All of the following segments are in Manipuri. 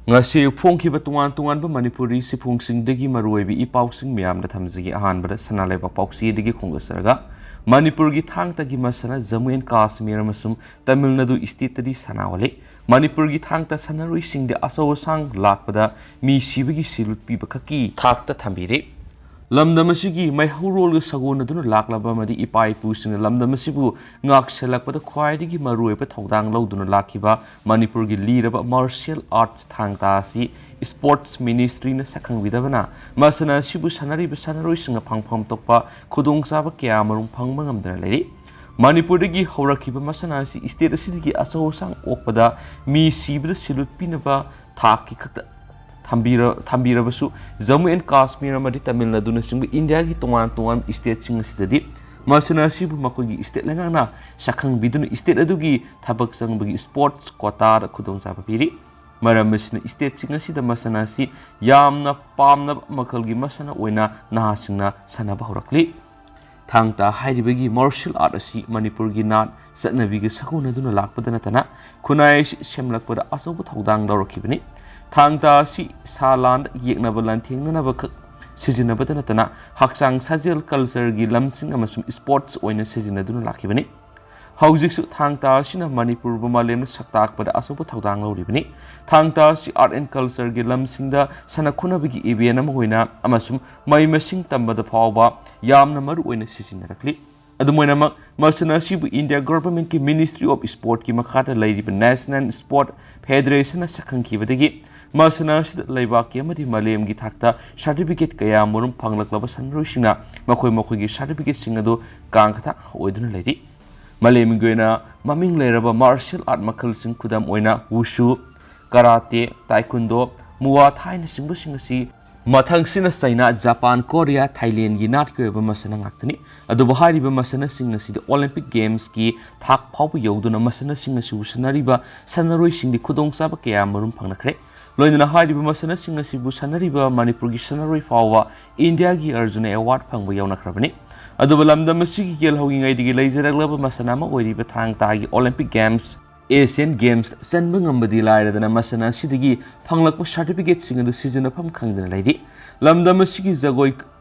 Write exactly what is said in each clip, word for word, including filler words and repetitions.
ꯉꯁꯤ ꯐꯣꯡꯈꯤꯕ ꯇꯣꯉꯥꯟ ꯇꯣꯉꯥꯟꯕ ꯃꯅꯤꯄꯨꯔꯤ ꯁꯤꯐꯣꯡꯁꯤꯡꯗꯒꯤ ꯃꯔꯨꯑꯣꯏꯕ ꯏ ꯄꯥꯎꯁꯤꯡ ꯃꯌꯥꯝꯗ ꯊꯝꯖꯒꯦ꯫ ꯑꯍꯥꯟꯕꯗ ꯁꯅꯥ ꯂꯩꯕꯥꯛ ꯄꯥꯎꯆꯦꯗꯒꯤ ꯈꯣꯡꯗꯥꯖꯔꯒ, ꯃꯅꯤꯄꯨꯔꯒꯤ ꯊꯥꯡ ꯇꯥꯒꯤ ꯃꯁꯥꯟꯅ ꯖꯝꯃꯨ ꯑꯦꯟ ꯀꯥꯁꯃꯤꯔ ꯑꯃꯁꯨꯡ ꯇꯥꯃꯤꯜ ꯅꯥꯗꯨ ꯁ꯭ꯇꯦꯠꯇꯗꯤ ꯁꯅꯥ ꯑꯣꯜꯂꯤ꯫ ꯃꯅꯤꯄꯨꯔꯒꯤ ꯊꯥꯡ ꯇꯥ ꯁꯥꯟꯅꯔꯣꯏꯁꯤꯡꯗꯤ ꯑꯆꯧ ꯑꯁꯥꯡ ꯂꯥꯛꯄꯗ ꯃꯤ ꯁꯤꯕꯒꯤ ꯁꯤꯂꯨꯠ ꯄꯤꯕ ꯈꯛꯀꯤ ꯊꯥꯛꯇ ꯊꯝꯕꯤꯔꯤ꯫ ꯂꯝꯗꯝ ꯑꯁꯤꯒꯤ ꯃꯩꯍꯧꯔꯣꯜꯒ ꯁꯥꯒꯣꯟꯅꯗꯨꯅ ꯂꯥꯛꯂꯕ ꯑꯃꯗꯤ ꯏꯄꯥ ꯏꯄꯨꯁꯤꯡꯅ ꯂꯝꯗꯝ ꯑꯁꯤꯕꯨ ꯉꯥꯛꯁꯦꯜꯂꯛꯄꯗ ꯈ꯭ꯋꯥꯏꯗꯒꯤ ꯃꯔꯨꯑꯣꯏꯕ ꯊꯧꯗꯥꯡ ꯂꯧꯗꯨꯅ ꯂꯥꯛꯈꯤꯕ ꯃꯅꯤꯄꯨꯔꯒꯤ ꯂꯤꯔꯕ ꯃꯥꯔꯁꯤꯌꯦꯜ ꯑꯥꯔꯠꯁ ꯊꯥꯡ ꯇꯥ ꯑꯁꯤ ꯁ꯭ꯄꯣꯔꯠꯁ ꯃꯤꯅꯤꯁꯇ꯭ꯔꯤꯅ ꯁꯛꯈꯪꯕꯤꯗꯕꯅ ꯃꯁꯥꯟꯅ ꯑꯁꯤꯕꯨ ꯁꯥꯟꯅꯔꯤꯕ ꯁꯥꯟꯅꯔꯣꯏꯁꯤꯡꯅ ꯐꯪꯐꯝ ꯊꯣꯛꯄ ꯈꯨꯗꯣꯡꯆꯥꯕ ꯀꯌꯥ ꯑꯃꯔꯣꯝ ꯐꯪꯕ ꯉꯝꯗꯅ ꯂꯩꯔꯤ꯫ ꯃꯅꯤꯄꯨꯔꯗꯒꯤ ꯍꯧꯔꯛꯈꯤꯕ ꯃꯁꯥꯟꯅ ꯑꯁꯤ ꯁ꯭ꯇꯦꯠ ꯑꯁꯤꯗꯒꯤ ꯑꯆꯧ ꯑꯁꯥꯡ ꯑꯣꯛꯄꯗ ꯃꯤ ꯁꯤꯕꯗ ꯁꯤꯂꯨꯠ ꯄꯤꯅꯕ ꯊꯥꯛꯀꯤ ꯈꯛꯇ ꯊꯝꯕꯤꯔ-, ꯊꯝꯕꯤꯔꯕꯁꯨ, ꯖꯝꯃꯨ ꯑꯦꯟ ꯀꯥꯁꯃꯤꯔ ꯑꯃꯗꯤ ꯇꯥꯃꯤꯜ ꯅꯥꯗꯨꯅꯆꯤꯡꯕ ꯏꯟꯗꯤꯌꯥꯒꯤ ꯇꯣꯉꯥꯟ ꯇꯣꯉꯥꯟꯕ ꯁ꯭ꯇꯦꯠꯁꯤꯡ ꯑꯁꯤꯗꯗꯤ ꯃꯁꯥꯟꯅ ꯑꯁꯤꯕꯨ ꯃꯈꯣꯏꯒꯤ ꯁ꯭ꯇꯦꯠ ꯂꯩꯉꯥꯛꯅ ꯁꯛꯈꯪꯕꯤꯗꯨꯅ ꯁ꯭ꯇꯦꯠ ꯑꯗꯨꯒꯤ ꯊꯕꯛ ꯆꯪꯕꯒꯤ ꯁ꯭ꯄꯣꯔꯠꯁ ꯀꯣꯇꯥꯗ ꯈꯨꯗꯣꯡꯆꯥꯕ ꯄꯤꯔꯤ꯫ ꯃꯔꯝ ꯑꯁꯤꯅ, ꯁ꯭ꯇꯦꯠꯁꯤꯡ ꯑꯁꯤꯗ ꯃꯁꯥꯟꯅ ꯑꯁꯤ ꯌꯥꯝꯅ ꯄꯥꯝꯅꯕ ꯃꯈꯜꯒꯤ ꯃꯁꯥꯟꯅ ꯑꯣꯏꯅ ꯅꯍꯥꯁꯤꯡꯅ ꯁꯥꯟꯅꯕ ꯍꯧꯔꯛꯂꯤ꯫ ꯊꯥꯡ ꯇꯥ ꯍꯥꯏꯔꯤꯕꯒꯤ ꯃꯥꯔꯁꯤꯌꯦꯜ ꯑꯥꯔꯠ ꯑꯁꯤ ꯃꯅꯤꯄꯨꯔꯒꯤ ꯅꯥꯠ ꯆꯠꯅꯕꯤꯒ ꯁꯥꯒꯣꯟꯅꯗꯨꯅ ꯂꯥꯛꯄꯗ ꯅꯠꯇꯅ ꯈꯨꯟꯅꯥꯏ ꯑꯁꯤ ꯁꯦꯝꯂꯛꯄꯗ ꯑꯆꯧꯕ ꯊꯧꯗꯥꯡ ꯂꯧꯔꯛꯈꯤꯕꯅꯤ꯫ ꯊꯥꯡ ꯇꯥ ꯑꯁꯤ ꯁꯥ ꯂꯥꯟꯗ ꯌꯦꯛꯅꯕ ꯂꯥꯟꯊꯦꯡꯅꯅꯕꯈꯛ ꯁꯤꯖꯤꯟꯅꯕꯗ ꯅꯠꯇꯅ ꯍꯛꯆꯥꯡ ꯁꯥꯖꯦꯜ, ꯀꯜꯆꯔꯒꯤ ꯂꯝꯁꯤꯡ ꯑꯃꯁꯨꯡ ꯁ꯭ꯄꯣꯔꯠꯁ ꯑꯣꯏꯅ ꯁꯤꯖꯤꯟꯅꯗꯨꯅ ꯂꯥꯛꯈꯤꯕꯅꯤ꯫ ꯍꯧꯖꯤꯛꯁꯨ ꯊꯥꯡ ꯇꯥ ꯑꯁꯤꯅ ꯃꯅꯤꯄꯨꯔꯕꯨ ꯃꯥꯂꯦꯝꯗ ꯁꯛ ꯇꯥꯛꯄꯗ ꯑꯆꯧꯕ ꯊꯧꯗꯥꯡ ꯂꯧꯔꯤꯕꯅꯤ꯫ ꯊꯥꯡ ꯇꯥ ꯑꯁꯤ ꯑꯥꯔꯠ ꯑꯦꯟ ꯀꯜꯆꯔꯒꯤ ꯂꯝꯁꯤꯡꯗ ꯁꯥꯟꯅ ꯈꯣꯠꯅꯕꯒꯤ ꯏꯚꯦꯟ ꯑꯃ ꯑꯣꯏꯅ ꯑꯃꯁꯨꯡ ꯃꯍꯩ ꯃꯁꯤꯡ ꯇꯝꯕꯗ ꯐꯥꯎꯕ ꯌꯥꯝꯅ ꯃꯔꯨ ꯑꯣꯏꯅ ꯁꯤꯖꯤꯟꯅꯔꯛꯂꯤ꯫ ꯑꯗꯨꯝ ꯑꯣꯏꯅꯃꯛ, ꯃꯁꯥꯟꯅ ꯑꯁꯤꯕꯨ ꯏꯟꯗꯤꯌꯥ ꯒꯚꯔꯟꯃꯦꯟꯠꯀꯤ ꯃꯤꯅꯤꯁꯇ꯭ꯔꯤ ꯑꯣꯐ ꯁ꯭ꯄꯣꯔꯠꯀꯤ ꯃꯈꯥꯗ ꯂꯩꯔꯤꯕ ꯅꯦꯁꯅꯦꯜ ꯁ꯭ꯄꯣꯔꯠ ꯐꯦꯗꯔꯦꯁꯟꯅ ꯁꯛꯈꯪꯈꯤꯕꯗꯒꯤ ꯃꯁꯥꯟꯅ ꯑꯁꯤꯗ ꯂꯩꯕꯥꯛꯀꯤ ꯑꯃꯗꯤ ꯃꯥꯂꯦꯝꯒꯤ ꯊꯥꯛꯇ ꯁꯥꯔꯇꯤꯐꯤꯀꯦꯠ ꯀꯌꯥ ꯑꯃꯔꯣꯝ ꯐꯪꯂꯛꯂꯕ ꯁꯥꯟꯅꯔꯣꯏꯁꯤꯡꯅ ꯃꯈꯣꯏ ꯃꯈꯣꯏꯒꯤ ꯁꯥꯔꯇꯤꯐꯤꯀꯦꯠꯁꯤꯡ ꯑꯗꯨ ꯀꯥꯡ ꯈꯇꯥꯡ ꯑꯣꯏꯗꯨꯅ ꯂꯩꯔꯤ꯫ ꯃꯥꯂꯦꯝꯒꯤ ꯑꯣꯏꯅ ꯃꯃꯤꯡ ꯂꯩꯔꯕ ꯃꯥꯔꯁꯤꯌꯦꯜ ꯑꯥꯔꯠ ꯃꯈꯜꯁꯤꯡ, ꯈꯨꯗꯝ ꯑꯣꯏꯅ ꯋꯨꯁꯨ, ꯀꯔꯥꯇꯦ, ꯇꯥꯏꯀꯨꯟꯗꯣ, ꯃꯨꯋꯥ ꯊꯥꯏꯅꯆꯤꯡꯕꯁꯤꯡ ꯑꯁꯤ ꯃꯊꯪꯁꯤꯅ ꯆꯩꯅꯥ, ꯖꯄꯥꯟ, ꯀꯣꯔꯤꯌꯥ, ꯊꯥꯏꯂꯦꯟꯒꯤ ꯅꯥꯠꯀꯤ ꯑꯣꯏꯕ ꯃꯁꯥꯟꯅ ꯉꯥꯛꯇꯅꯤ꯫ ꯑꯗꯨꯕꯨ ꯍꯥꯏꯔꯤꯕ ꯃꯁꯥꯟꯅꯁꯤꯡ ꯑꯁꯤꯗꯤ ꯑꯣꯂꯤꯝꯄꯤꯛ ꯒꯦꯝꯁꯀꯤ ꯊꯥꯛ ꯐꯥꯎꯕ ꯌꯧꯗꯨꯅ ꯃꯁꯥꯟꯅꯁꯤꯡ ꯑꯁꯤꯕꯨ ꯁꯥꯟꯅꯔꯤꯕ ꯁꯥꯟꯅꯔꯣꯏꯁꯤꯡꯗꯤ ꯈꯨꯗꯣꯡꯆꯥꯕ ꯀꯌꯥ ꯑꯃꯔꯣꯝ ꯐꯪꯅꯈ꯭ꯔꯦ꯫ ꯂꯣꯏꯅꯅ ꯍꯥꯏꯔꯤꯕ ꯃꯁꯥꯟꯅꯁꯤꯡ ꯑꯁꯤꯕꯨ ꯁꯥꯟꯅꯔꯤꯕ ꯃꯅꯤꯄꯨꯔꯒꯤ ꯁꯥꯟꯅꯔꯣꯏ ꯐꯥꯎꯕ ꯏꯟꯗꯤꯌꯥꯒꯤ ꯑꯔꯖꯨꯅ ꯑꯦꯋꯥꯔꯗ ꯐꯪꯕ ꯌꯥꯎꯅꯈ꯭ꯔꯕꯅꯤ꯫ ꯑꯗꯨꯕꯨ ꯂꯝꯗꯝ ꯑꯁꯤꯒꯤ ꯌꯦꯜꯍꯧꯔꯤꯉꯩꯗꯒꯤ ꯂꯩꯖꯔꯛꯂꯕ ꯃꯁꯥꯟꯅ ꯑꯃ ꯑꯣꯏꯔꯤꯕ ꯊꯥꯡ ꯇꯥꯒꯤ ꯑꯣꯂꯤꯝꯄꯤꯛ ꯒꯦꯝꯁ Asian Games ꯆꯟꯕ ꯉꯝꯕꯗꯤ ꯂꯥꯏꯔꯗꯅ ꯃꯁꯥꯟꯅ ꯑꯁꯤꯗꯒꯤ ꯐꯪꯂꯛꯄ ꯁꯥꯔꯇꯤꯐꯤꯀꯦꯠꯁꯤꯡ ꯑꯗꯨ ꯁꯤꯖꯤꯟꯅꯐꯝ ꯈꯪꯗꯅ ꯂꯩꯔꯤ꯫ ꯂꯝꯗꯝ ꯑꯁꯤꯒꯤ ꯖꯒꯣꯏ,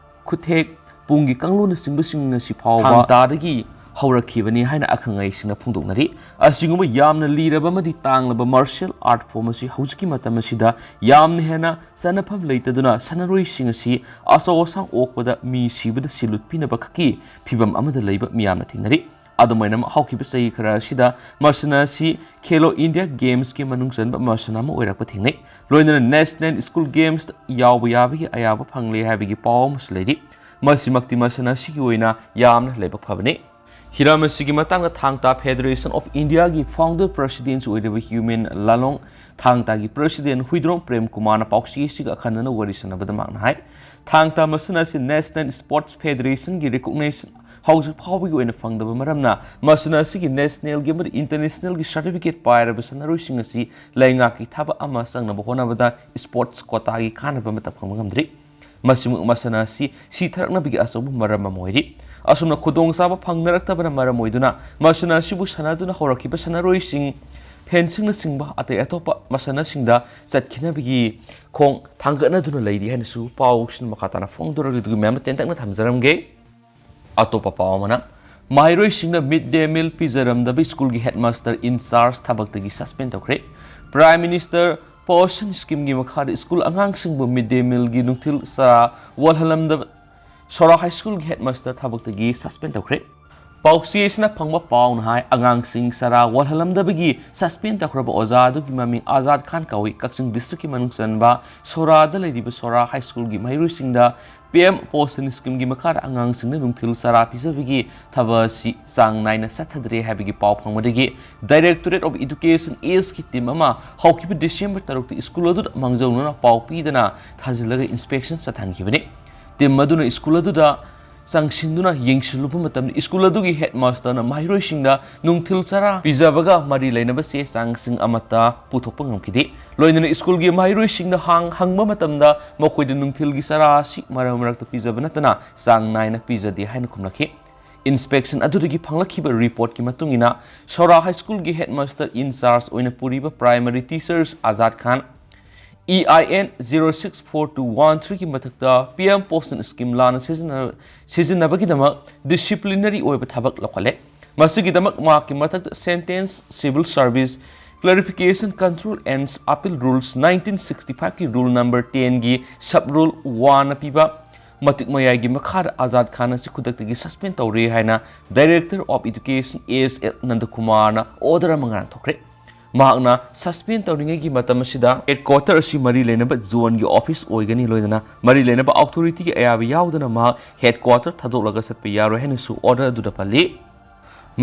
ꯈꯨꯠꯊꯦꯛ, ꯄꯨꯡꯒꯤ ꯀꯥꯡꯂꯣꯟꯅꯆꯤꯡꯕꯁꯤꯡ ꯑꯁꯤ ꯐꯥꯎꯕ ꯊꯥꯡ ꯇꯥꯗꯒꯤ ꯍꯧꯔꯛꯈꯤꯕꯅꯤ ꯍꯥꯏꯅ ꯑꯈꯪ ꯑꯍꯩꯁꯤꯡꯅ ꯐꯣꯡꯗꯣꯛꯅꯔꯤ꯫ ꯑꯁꯤꯒꯨꯝꯕ ꯌꯥꯝꯅ ꯂꯤꯔꯕ ꯑꯃꯗꯤ ꯇꯥꯡꯂꯕ martial art form ꯑꯁꯤ ꯍꯧꯖꯤꯛꯀꯤ ꯃꯇꯝ ꯑꯁꯤꯗ ꯌꯥꯝꯅ ꯍꯦꯟꯅ ꯆꯠꯅꯐꯝ ꯂꯩꯇꯗꯨꯅ ꯁꯥꯟꯅꯔꯣꯏꯁꯤꯡ ꯑꯁꯤ ꯑꯆꯧ ꯑꯁꯥꯡ ꯑꯣꯛꯄꯗ ꯃꯤ ꯁꯤꯕꯗ ꯁꯤꯂꯨꯠ ꯄꯤꯅꯕ ꯈꯛꯀꯤ ꯐꯤꯚꯝ ꯑꯃꯗ ꯂꯩꯕ ꯃꯤꯌꯥꯝꯅ ꯊꯦꯡꯅꯔꯤ꯫ ꯑꯗꯨꯃꯥꯏꯅ ꯍꯧꯈꯤꯕ ꯆꯍꯤ ꯈꯔ ꯑꯁꯤꯗ ꯃꯁꯥꯟꯅ ꯑꯁꯤ ꯈꯦꯂꯣ ꯏꯟꯗꯤꯌꯥ ꯒꯦꯝꯁꯀꯤ ꯃꯅꯨꯡ ꯆꯟꯕ ꯃꯁꯥꯟꯅ ꯑꯃ ꯑꯣꯏꯔꯛꯄ ꯊꯦꯡꯅꯩ꯫ ꯂꯣꯏꯅꯅ National School Gamesꯇ ꯌꯥꯎꯕ ꯌꯥꯕꯒꯤ ꯑꯌꯥꯕ ꯐꯪꯂꯦ ꯍꯥꯏꯕꯒꯤ ꯄꯥꯎ ꯑꯃꯁꯨ ꯂꯩꯔꯤ꯫ ꯃꯁꯤꯃꯛꯇꯤ ꯃꯁꯥꯟꯅ ꯑꯁꯤꯒꯤ ꯑꯣꯏꯅ ꯌꯥꯝꯅ ꯂꯥꯏꯕꯛ ꯐꯕꯅꯤ꯫ ꯍꯤꯔꯝ ꯑꯁꯤꯒꯤ ꯃꯇꯥꯡꯗ ꯊꯥꯡ ꯇꯥ Federation of Indiaꯒꯤ founder presidentꯁꯨ ꯑꯣꯏꯔꯤꯕ ꯍ꯭ꯌꯨꯃꯦꯟ ꯂꯥꯂꯣꯡ ꯊꯥꯡ ꯇꯥꯒꯤ president ꯍꯨꯏꯗ꯭ꯔꯣꯝ ꯄ꯭ꯔꯦꯝ ꯀꯨꯃꯥꯔꯅ ꯄꯥꯎꯆꯦꯁꯤꯒ ꯑꯈꯟꯅꯅ ꯋꯥꯔꯤ ꯁꯥꯟꯅꯕꯗ ꯃꯍꯥꯛꯅ ꯍꯥꯏ, ꯊꯥꯡ ꯇꯥ ꯃꯁꯥꯟꯅ ꯑꯁꯤ National Sports Federationꯒꯤ recognition ꯍꯧꯖꯤꯛ ꯐꯥꯎꯕꯒꯤ ꯑꯣꯏꯅ ꯐꯪꯗꯕ ꯃꯔꯝꯅ ꯃꯁꯥꯟꯅ ꯑꯁꯤꯒꯤ nationalꯒꯤ ꯑꯃꯗꯤ internationalꯒꯤ certificate ꯄꯥꯏꯔꯕ ꯁꯥꯟꯅꯔꯣꯏꯁꯤꯡ ꯑꯁꯤ ꯂꯩꯉꯥꯛꯀꯤ ꯊꯕꯛ ꯑꯃ ꯆꯪꯅꯕ ꯍꯣꯠꯅꯕꯗ sports quotaꯒꯤ ꯀꯥꯟꯅꯕ ꯑꯃꯠꯇ ꯐꯪꯕ ꯉꯝꯗ꯭ꯔꯤ꯫ ꯃꯁꯤꯃꯛ ꯃꯁꯥꯟꯅ ꯑꯁꯤ ꯁꯤꯊꯔꯛꯅꯕꯒꯤ ꯑꯆꯧꯕ ꯃꯔꯝ ꯑꯃ ꯑꯣꯏꯔꯤ꯫ ꯑꯁꯨꯝꯅ ꯈꯨꯗꯣꯡꯆꯥꯕ ꯐꯪꯅꯔꯛꯇꯕꯅ ꯃꯔꯝ ꯑꯣꯏꯗꯨꯅ ꯃꯁꯥꯟꯅ ꯑꯁꯤꯕꯨ ꯁꯥꯟꯅꯗꯨꯅ ꯍꯧꯔꯛꯈꯤꯕ ꯁꯥꯟꯅꯔꯣꯏꯁꯤꯡ, fencingꯅꯆꯤꯡꯕ ꯑꯇꯩ ꯑꯇꯣꯞꯄ ꯃꯁꯥꯟꯅꯁꯤꯡꯗ ꯆꯠꯈꯤꯅꯕꯒꯤ ꯈꯣꯡ ꯊꯥꯡꯒꯠꯅꯗꯨꯅ ꯂꯩꯔꯤ ꯍꯥꯏꯅꯁꯨ ꯄꯥꯎꯁꯤꯡ ꯃꯈꯥ ꯇꯥꯅ ꯐꯣꯡꯗꯣꯔꯛꯂꯤ꯫ ꯑꯗꯨꯒꯤ ꯃꯌꯥꯝꯗ ꯇꯦꯟꯇꯛꯅ ꯊꯝꯖꯔꯝꯒꯦ꯫ ꯑꯇꯣꯞꯄ ꯄꯥꯎ ꯑꯃꯅ, ꯃꯍꯩꯔꯣꯏꯁꯤꯡꯅ mid day meal ꯄꯤꯖꯔꯝꯗꯕ ꯁ꯭ꯀꯨꯜꯒꯤ headmaster in charge ꯊꯕꯛꯇꯒꯤ suspend ꯇꯧꯈ꯭ꯔꯦ꯫ Prime Minister Poshan Schemeꯒꯤ ꯃꯈꯥꯗ ꯁ꯭ꯀꯨꯜ ꯑꯉꯥꯡꯁꯤꯡꯕꯨ mid day mealꯒꯤ ꯅꯨꯡꯊꯤꯜ ꯆꯔꯥ ꯋꯥꯜꯍꯜꯂꯝꯗꯕ ꯁꯣꯔꯥ High Schoolꯒꯤ headmaster ꯊꯕꯛꯇꯒꯤ suspend ꯇꯧꯈ꯭ꯔꯦ꯫ ꯄꯥꯎꯆꯦ ꯑꯁꯤꯅ ꯐꯪꯕ ꯄꯥꯎꯅ ꯍꯥꯏ, ꯑꯉꯥꯡꯁꯤꯡ ꯆꯔꯥ ꯋꯥꯜꯍꯜꯂꯝꯗꯕꯒꯤ suspend ꯇꯧꯈ꯭ꯔꯕ ꯑꯣꯖꯥ ꯑꯗꯨꯒꯤ ꯃꯃꯤꯡ ꯑꯖꯥꯗ ꯈꯥꯟ ꯀꯧꯏ꯫ ꯀꯛꯆꯤꯡ districtꯀꯤ ꯃꯅꯨꯡ ꯆꯟꯕ ꯁꯣꯔꯥꯗ ꯂꯩꯔꯤꯕ ꯁꯣꯔꯥ High Schoolꯒꯤ ꯃꯍꯩꯔꯣꯏꯁꯤꯡꯗ PM Poshan Schemeꯒꯤ ꯃꯈꯥꯗ ꯑꯉꯥꯡꯁꯤꯡꯅ ꯅꯨꯡꯊꯤꯜ ꯆꯔꯥ ꯄꯤꯖꯕꯒꯤ ꯊꯕꯛ ꯑꯁꯤ ꯆꯥꯡ ꯅꯥꯏꯅ ꯆꯠꯊꯗ꯭ꯔꯦ ꯍꯥꯏꯕꯒꯤ ꯄꯥꯎ ꯐꯪꯕꯗꯒꯤ Directorate of Education Eastꯀꯤ team ꯑꯃ ꯍꯧꯈꯤꯕ December ꯇꯔꯨꯛꯇ ꯁ꯭ꯀꯨꯜ ꯑꯗꯨꯗ ꯃꯥꯡꯖꯧꯅꯅ ꯄꯥꯎ ꯄꯤꯗꯅ ꯊꯥꯖꯤꯜꯂꯒ inspection ꯆꯠꯊꯍꯟꯈꯤꯕꯅꯤ꯫ Team ꯑꯗꯨꯅ ꯁ꯭ꯀꯨꯜ ꯑꯗꯨꯗ ꯆꯪꯁꯤꯟꯗꯨꯅ ꯌꯦꯡꯁꯤꯜꯂꯨꯕ ꯃꯇꯝꯗ ꯁ꯭ꯀꯨꯜ ꯑꯗꯨꯒꯤ headmasterꯅ ꯃꯍꯩꯔꯣꯏꯁꯤꯡꯗ ꯅꯨꯡꯊꯤꯜ ꯆꯔꯥ ꯄꯤꯖꯕꯒ ꯃꯔꯤ ꯂꯩꯅꯕ ꯆꯦ ꯆꯥꯡꯁꯤꯡ ꯑꯃꯠꯇ ꯄꯨꯊꯣꯛꯄ ꯉꯝꯈꯤꯗꯦ꯫ ꯂꯣꯏꯅꯅ ꯁ꯭ꯀꯨꯜꯒꯤ ꯃꯍꯩꯔꯣꯏꯁꯤꯡꯅ ꯍꯥꯡ-, ꯍꯪꯕ ꯃꯇꯝꯗ ꯃꯈꯣꯏꯗ ꯅꯨꯡꯊꯤꯜꯒꯤ ꯆꯔꯥ ꯑꯁꯤ ꯃꯔꯛ ꯃꯔꯛꯇ ꯄꯤꯖꯕ ꯅꯠꯇꯅ ꯆꯥꯡ ꯅꯥꯏꯅ ꯄꯤꯖꯗꯦ ꯍꯥꯏꯅ ꯈꯨꯝꯂꯛꯈꯤ꯫ Inspection ꯑꯗꯨꯗꯒꯤ ꯐꯪꯂꯛꯈꯤꯕ reportꯀꯤ ꯃꯇꯨꯡ ꯏꯟꯅ, ꯁꯣꯔꯥ High Schoolꯒꯤ headmaster in charge ꯑꯣꯏꯅ ꯄꯨꯔꯤꯕ primary teachers Azad Khan, E I N zero six four two one threeꯒꯤ ꯃꯊꯛꯇ P M Poshan scheme ꯂꯥꯟꯅ ꯁꯤꯖꯤꯟꯅ-, ꯁꯤꯖꯤꯟꯅꯕꯒꯤꯗꯃꯛ disciplinary ꯑꯣꯏꯕ ꯊꯕꯛ ꯂꯧꯈꯠꯂꯦ꯫ ꯃꯁꯤꯒꯤꯗꯃꯛ ꯃꯍꯥꯛꯀꯤ ꯃꯊꯛꯇ sentence, civil service, clarification, control and appeal rules nineteen sixty fiveꯀꯤ rule number tenꯒꯤ sub rule oneꯅ ꯄꯤꯕ ꯃꯇꯤꯛ ꯃꯌꯥꯏꯒꯤ ꯃꯈꯥꯗ ꯑꯖꯥꯗ ꯈꯥꯟ ꯑꯁꯤ ꯈꯨꯗꯛꯇꯒꯤ suspend ꯇꯧꯔꯦ ꯍꯥꯏꯅ Director of Education S L ꯅꯟꯗꯀꯨꯃꯥꯔꯅ order ꯑꯃ ꯉꯔꯥꯡ ꯊꯣꯛꯈ꯭ꯔꯦ꯫ ꯃꯍꯥꯛꯅ suspend ꯇꯧꯔꯤꯉꯩꯒꯤ ꯃꯇꯝ ꯑꯁꯤꯗ headquarter ꯑꯁꯤ ꯃꯔꯤ ꯂꯩꯅꯕ zoneꯒꯤ office ꯑꯣꯏꯒꯅꯤ, ꯂꯣꯏꯅꯅ ꯃꯔꯤ ꯂꯩꯅꯕ authorityꯒꯤ ꯑꯌꯥꯕ ꯌꯥꯎꯗꯅ ꯃꯍꯥꯛ headquarter ꯊꯥꯗꯣꯛꯂꯒ ꯆꯠꯄ ꯌꯥꯔꯣꯏ ꯍꯥꯏꯅꯁꯨ order ꯑꯗꯨꯗ ꯄꯜꯂꯤ꯫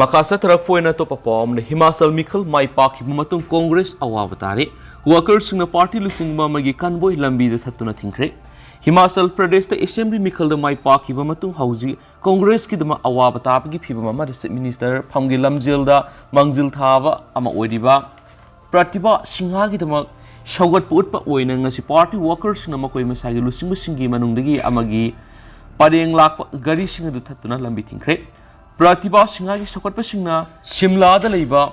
ꯃꯈꯥ ꯆꯠꯊꯔꯛꯄ ꯑꯣꯏꯅ ꯑꯇꯣꯞꯄ ꯄꯥꯎ ꯑꯃꯅ, ꯍꯤꯃꯥꯆꯜ ꯃꯤꯈꯜ ꯃꯥꯏ ꯄꯥꯛꯈꯤꯕ ꯃꯇꯨꯡ ꯀꯣꯡꯒ꯭ꯔꯦꯁ ꯑꯋꯥꯕ ꯇꯥꯔꯦ꯫ Workerꯁꯤꯡꯅ party ꯂꯨꯆꯤꯡꯕ ꯑꯃꯒꯤ convoy ꯂꯝꯕꯤꯗ ꯊꯠꯇꯨꯅ ꯊꯤꯡꯈ꯭ꯔꯦ꯫ ꯍꯤꯃꯥꯆꯜ ꯄ꯭ꯔꯗꯦꯁꯇ assembly ꯃꯤꯈꯜꯗ ꯃꯥꯏ ꯄꯥꯛꯈꯤꯕ ꯃꯇꯨꯡ ꯍꯧꯖꯤꯛ ꯀꯣꯡꯒ꯭ꯔꯦꯁꯀꯤꯗꯃꯛ ꯑꯋꯥꯕ ꯇꯥꯕꯒꯤ ꯐꯤꯕꯝ ꯑꯃꯗ Chief Minister ꯐꯝꯒꯤ ꯂꯝꯖꯦꯜꯗ ꯃꯥꯡꯖꯤꯜ ꯊꯥꯕ ꯑꯃ ꯑꯣꯏꯔꯤꯕ ꯄ꯭ꯔꯇꯤꯚꯥ ꯁꯤꯡꯍꯒꯤꯗꯃꯛ ꯁꯧꯒꯠꯄ ꯎꯠꯄ ꯑꯣꯏꯅ ꯉꯁꯤ party workerꯁꯤꯡꯅ ꯃꯈꯣꯏ ꯃꯁꯥꯒꯤ ꯂꯨꯆꯤꯡꯕꯁꯤꯡꯒꯤ ꯃꯅꯨꯡꯗꯒꯤ ꯑꯃꯒꯤ ꯄꯔꯦꯡ ꯂꯥꯛꯄ ꯒꯥꯔꯤꯁꯤꯡ ꯑꯗꯨ ꯊꯠꯇꯨꯅ ꯂꯝꯕꯤ ꯊꯤꯡꯈ꯭ꯔꯦ꯫ ꯄ꯭ꯔꯇꯤꯚꯥ ꯁꯤꯡꯍꯒꯤ ꯁꯧꯒꯠꯄꯁꯤꯡꯅ ꯁꯤꯝꯂꯥꯗ ꯂꯩꯕ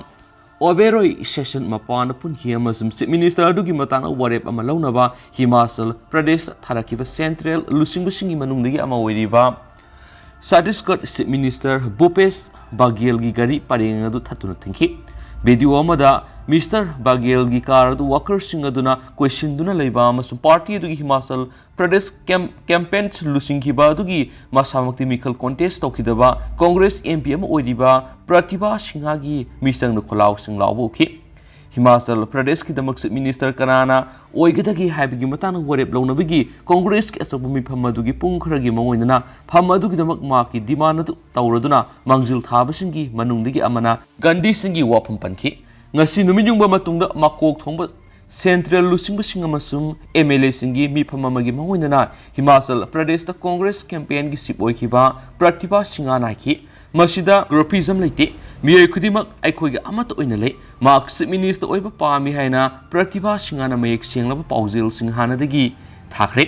ꯑꯣꯕꯦꯔꯣꯏ station ꯃꯄꯥꯟꯗ ꯄꯨꯟꯈꯤ ꯑꯃꯁꯨꯡ Chief Minister ꯑꯗꯨꯒꯤ ꯃꯇꯥꯡꯗ ꯋꯥꯔꯦꯞ ꯑꯃ ꯂꯧꯅꯕ ꯍꯤꯃꯥꯆꯜ ꯄ꯭ꯔꯗꯦꯁꯇ ꯊꯥꯔꯛꯈꯤꯕ central ꯂꯨꯆꯤꯡꯕꯁꯤꯡꯒꯤ ꯃꯅꯨꯡꯗꯒꯤ ꯑꯃ ꯑꯣꯏꯔꯤꯕ ꯆꯇꯤꯁꯒꯔ Chief Minister ꯚꯨꯄꯦꯁ ꯕꯥꯘꯦꯜꯒꯤ ꯒꯥꯔꯤ ꯄꯔꯦꯡ ꯑꯗꯨ ꯊꯠꯇꯨꯅ ꯊꯤꯡꯈꯤ꯫ Video ꯑꯃꯗ Mister ꯕꯥꯘꯦꯜꯒꯤ car ꯑꯗꯨ workerꯁꯤꯡ ꯑꯗꯨꯅ ꯀꯣꯏꯁꯤꯟꯗꯨꯅ ꯂꯩꯕ ꯑꯃꯁꯨꯡ party ꯑꯗꯨꯒꯤ ꯍꯤꯃꯥꯆꯜ ꯄ꯭ꯔꯗꯦꯁ ꯀꯦꯝ-, campaign ꯂꯨꯆꯤꯡꯈꯤꯕ ꯑꯗꯨꯒꯤ ꯃꯁꯥꯃꯛꯇꯤ ꯃꯤꯈꯜ contest ꯇꯧꯈꯤꯗꯕ ꯀꯣꯡꯒ꯭ꯔꯦꯁ M P ꯑꯃ ꯑꯣꯏꯔꯤꯕ ꯄ꯭ꯔꯇꯤꯚꯥ ꯁꯤꯡꯍꯒꯤ ꯃꯤꯆꯪꯗ ꯈꯣꯜꯂꯥꯎꯁꯤꯡ ꯂꯥꯎꯕ ꯎꯈꯤ꯫ ꯍꯤꯃꯥꯆꯜ ꯄ꯭ꯔꯗꯦꯁꯀꯤꯗꯃꯛ Chief Minister ꯀꯅꯥꯅ ꯑꯣꯏꯒꯗꯒꯦ ꯍꯥꯏꯕꯒꯤ ꯃꯇꯥꯡꯗ ꯋꯥꯔꯦꯞ ꯂꯧꯅꯕꯒꯤ ꯀꯣꯡꯒ꯭ꯔꯦꯁꯀꯤ ꯑꯆꯧꯕ ꯃꯤꯐꯝ ꯑꯗꯨꯒꯤ ꯄꯨꯡ ꯈꯔꯒꯤ ꯃꯥꯡꯑꯣꯏꯅꯅ ꯐꯝ ꯑꯗꯨꯒꯤꯗꯃꯛ ꯃꯍꯥꯛꯀꯤ demand ꯑꯗꯨ ꯇꯧꯔꯗꯨꯅ ꯃꯥꯡꯖꯤꯜ ꯊꯥꯕꯁꯤꯡꯒꯤ ꯃꯅꯨꯡꯗꯒꯤ ꯑꯃꯅ ꯒꯥꯟꯙꯤꯁꯤꯡꯒꯤ ꯋꯥꯐꯝ ꯄꯟꯈꯤ꯫ ꯉꯁꯤ ꯅꯨꯃꯤꯠ ꯌꯨꯡꯕ ꯃꯇꯨꯡꯗ ꯃꯀꯣꯛ ꯊꯣꯡꯕ central ꯂꯨꯆꯤꯡꯕꯁꯤꯡ ꯑꯃꯁꯨꯡ M L Aꯁꯤꯡꯒꯤ ꯃꯤꯐꯝ ꯑꯃꯒꯤ ꯃꯥꯡꯑꯣꯏꯅꯅ ꯍꯤꯃꯥꯆꯜ ꯄ꯭ꯔꯗꯦꯁꯇ ꯀꯣꯡꯒ꯭ꯔꯦꯁ campaignꯒꯤ chief ꯑꯣꯏꯈꯤꯕ ꯄ꯭ꯔꯇꯤꯚꯥ ꯁꯤꯡꯍꯅ ꯍꯥꯏꯈꯤ, "ꯃꯁꯤꯗ groupism ꯂꯩꯇꯦ꯫ ꯃꯤꯑꯣꯏ ꯈꯨꯗꯤꯡꯃꯛ ꯑꯩꯈꯣꯏꯒ ꯑꯃꯠꯇ ꯑꯣꯏꯅ ꯂꯩ꯫ ꯃꯍꯥꯛ Chief Minister ꯑꯣꯏꯕ ꯄꯥꯝꯃꯤ" ꯍꯥꯏꯅ ꯄ꯭ꯔꯇꯤꯚꯥ ꯁꯤꯡꯍꯅ ꯃꯌꯦꯛ ꯁꯦꯡꯂꯕ ꯄꯥꯎꯖꯦꯜꯁꯤꯡ ꯍꯥꯟꯅꯗꯒꯤ ꯊꯥꯈ꯭ꯔꯦ꯫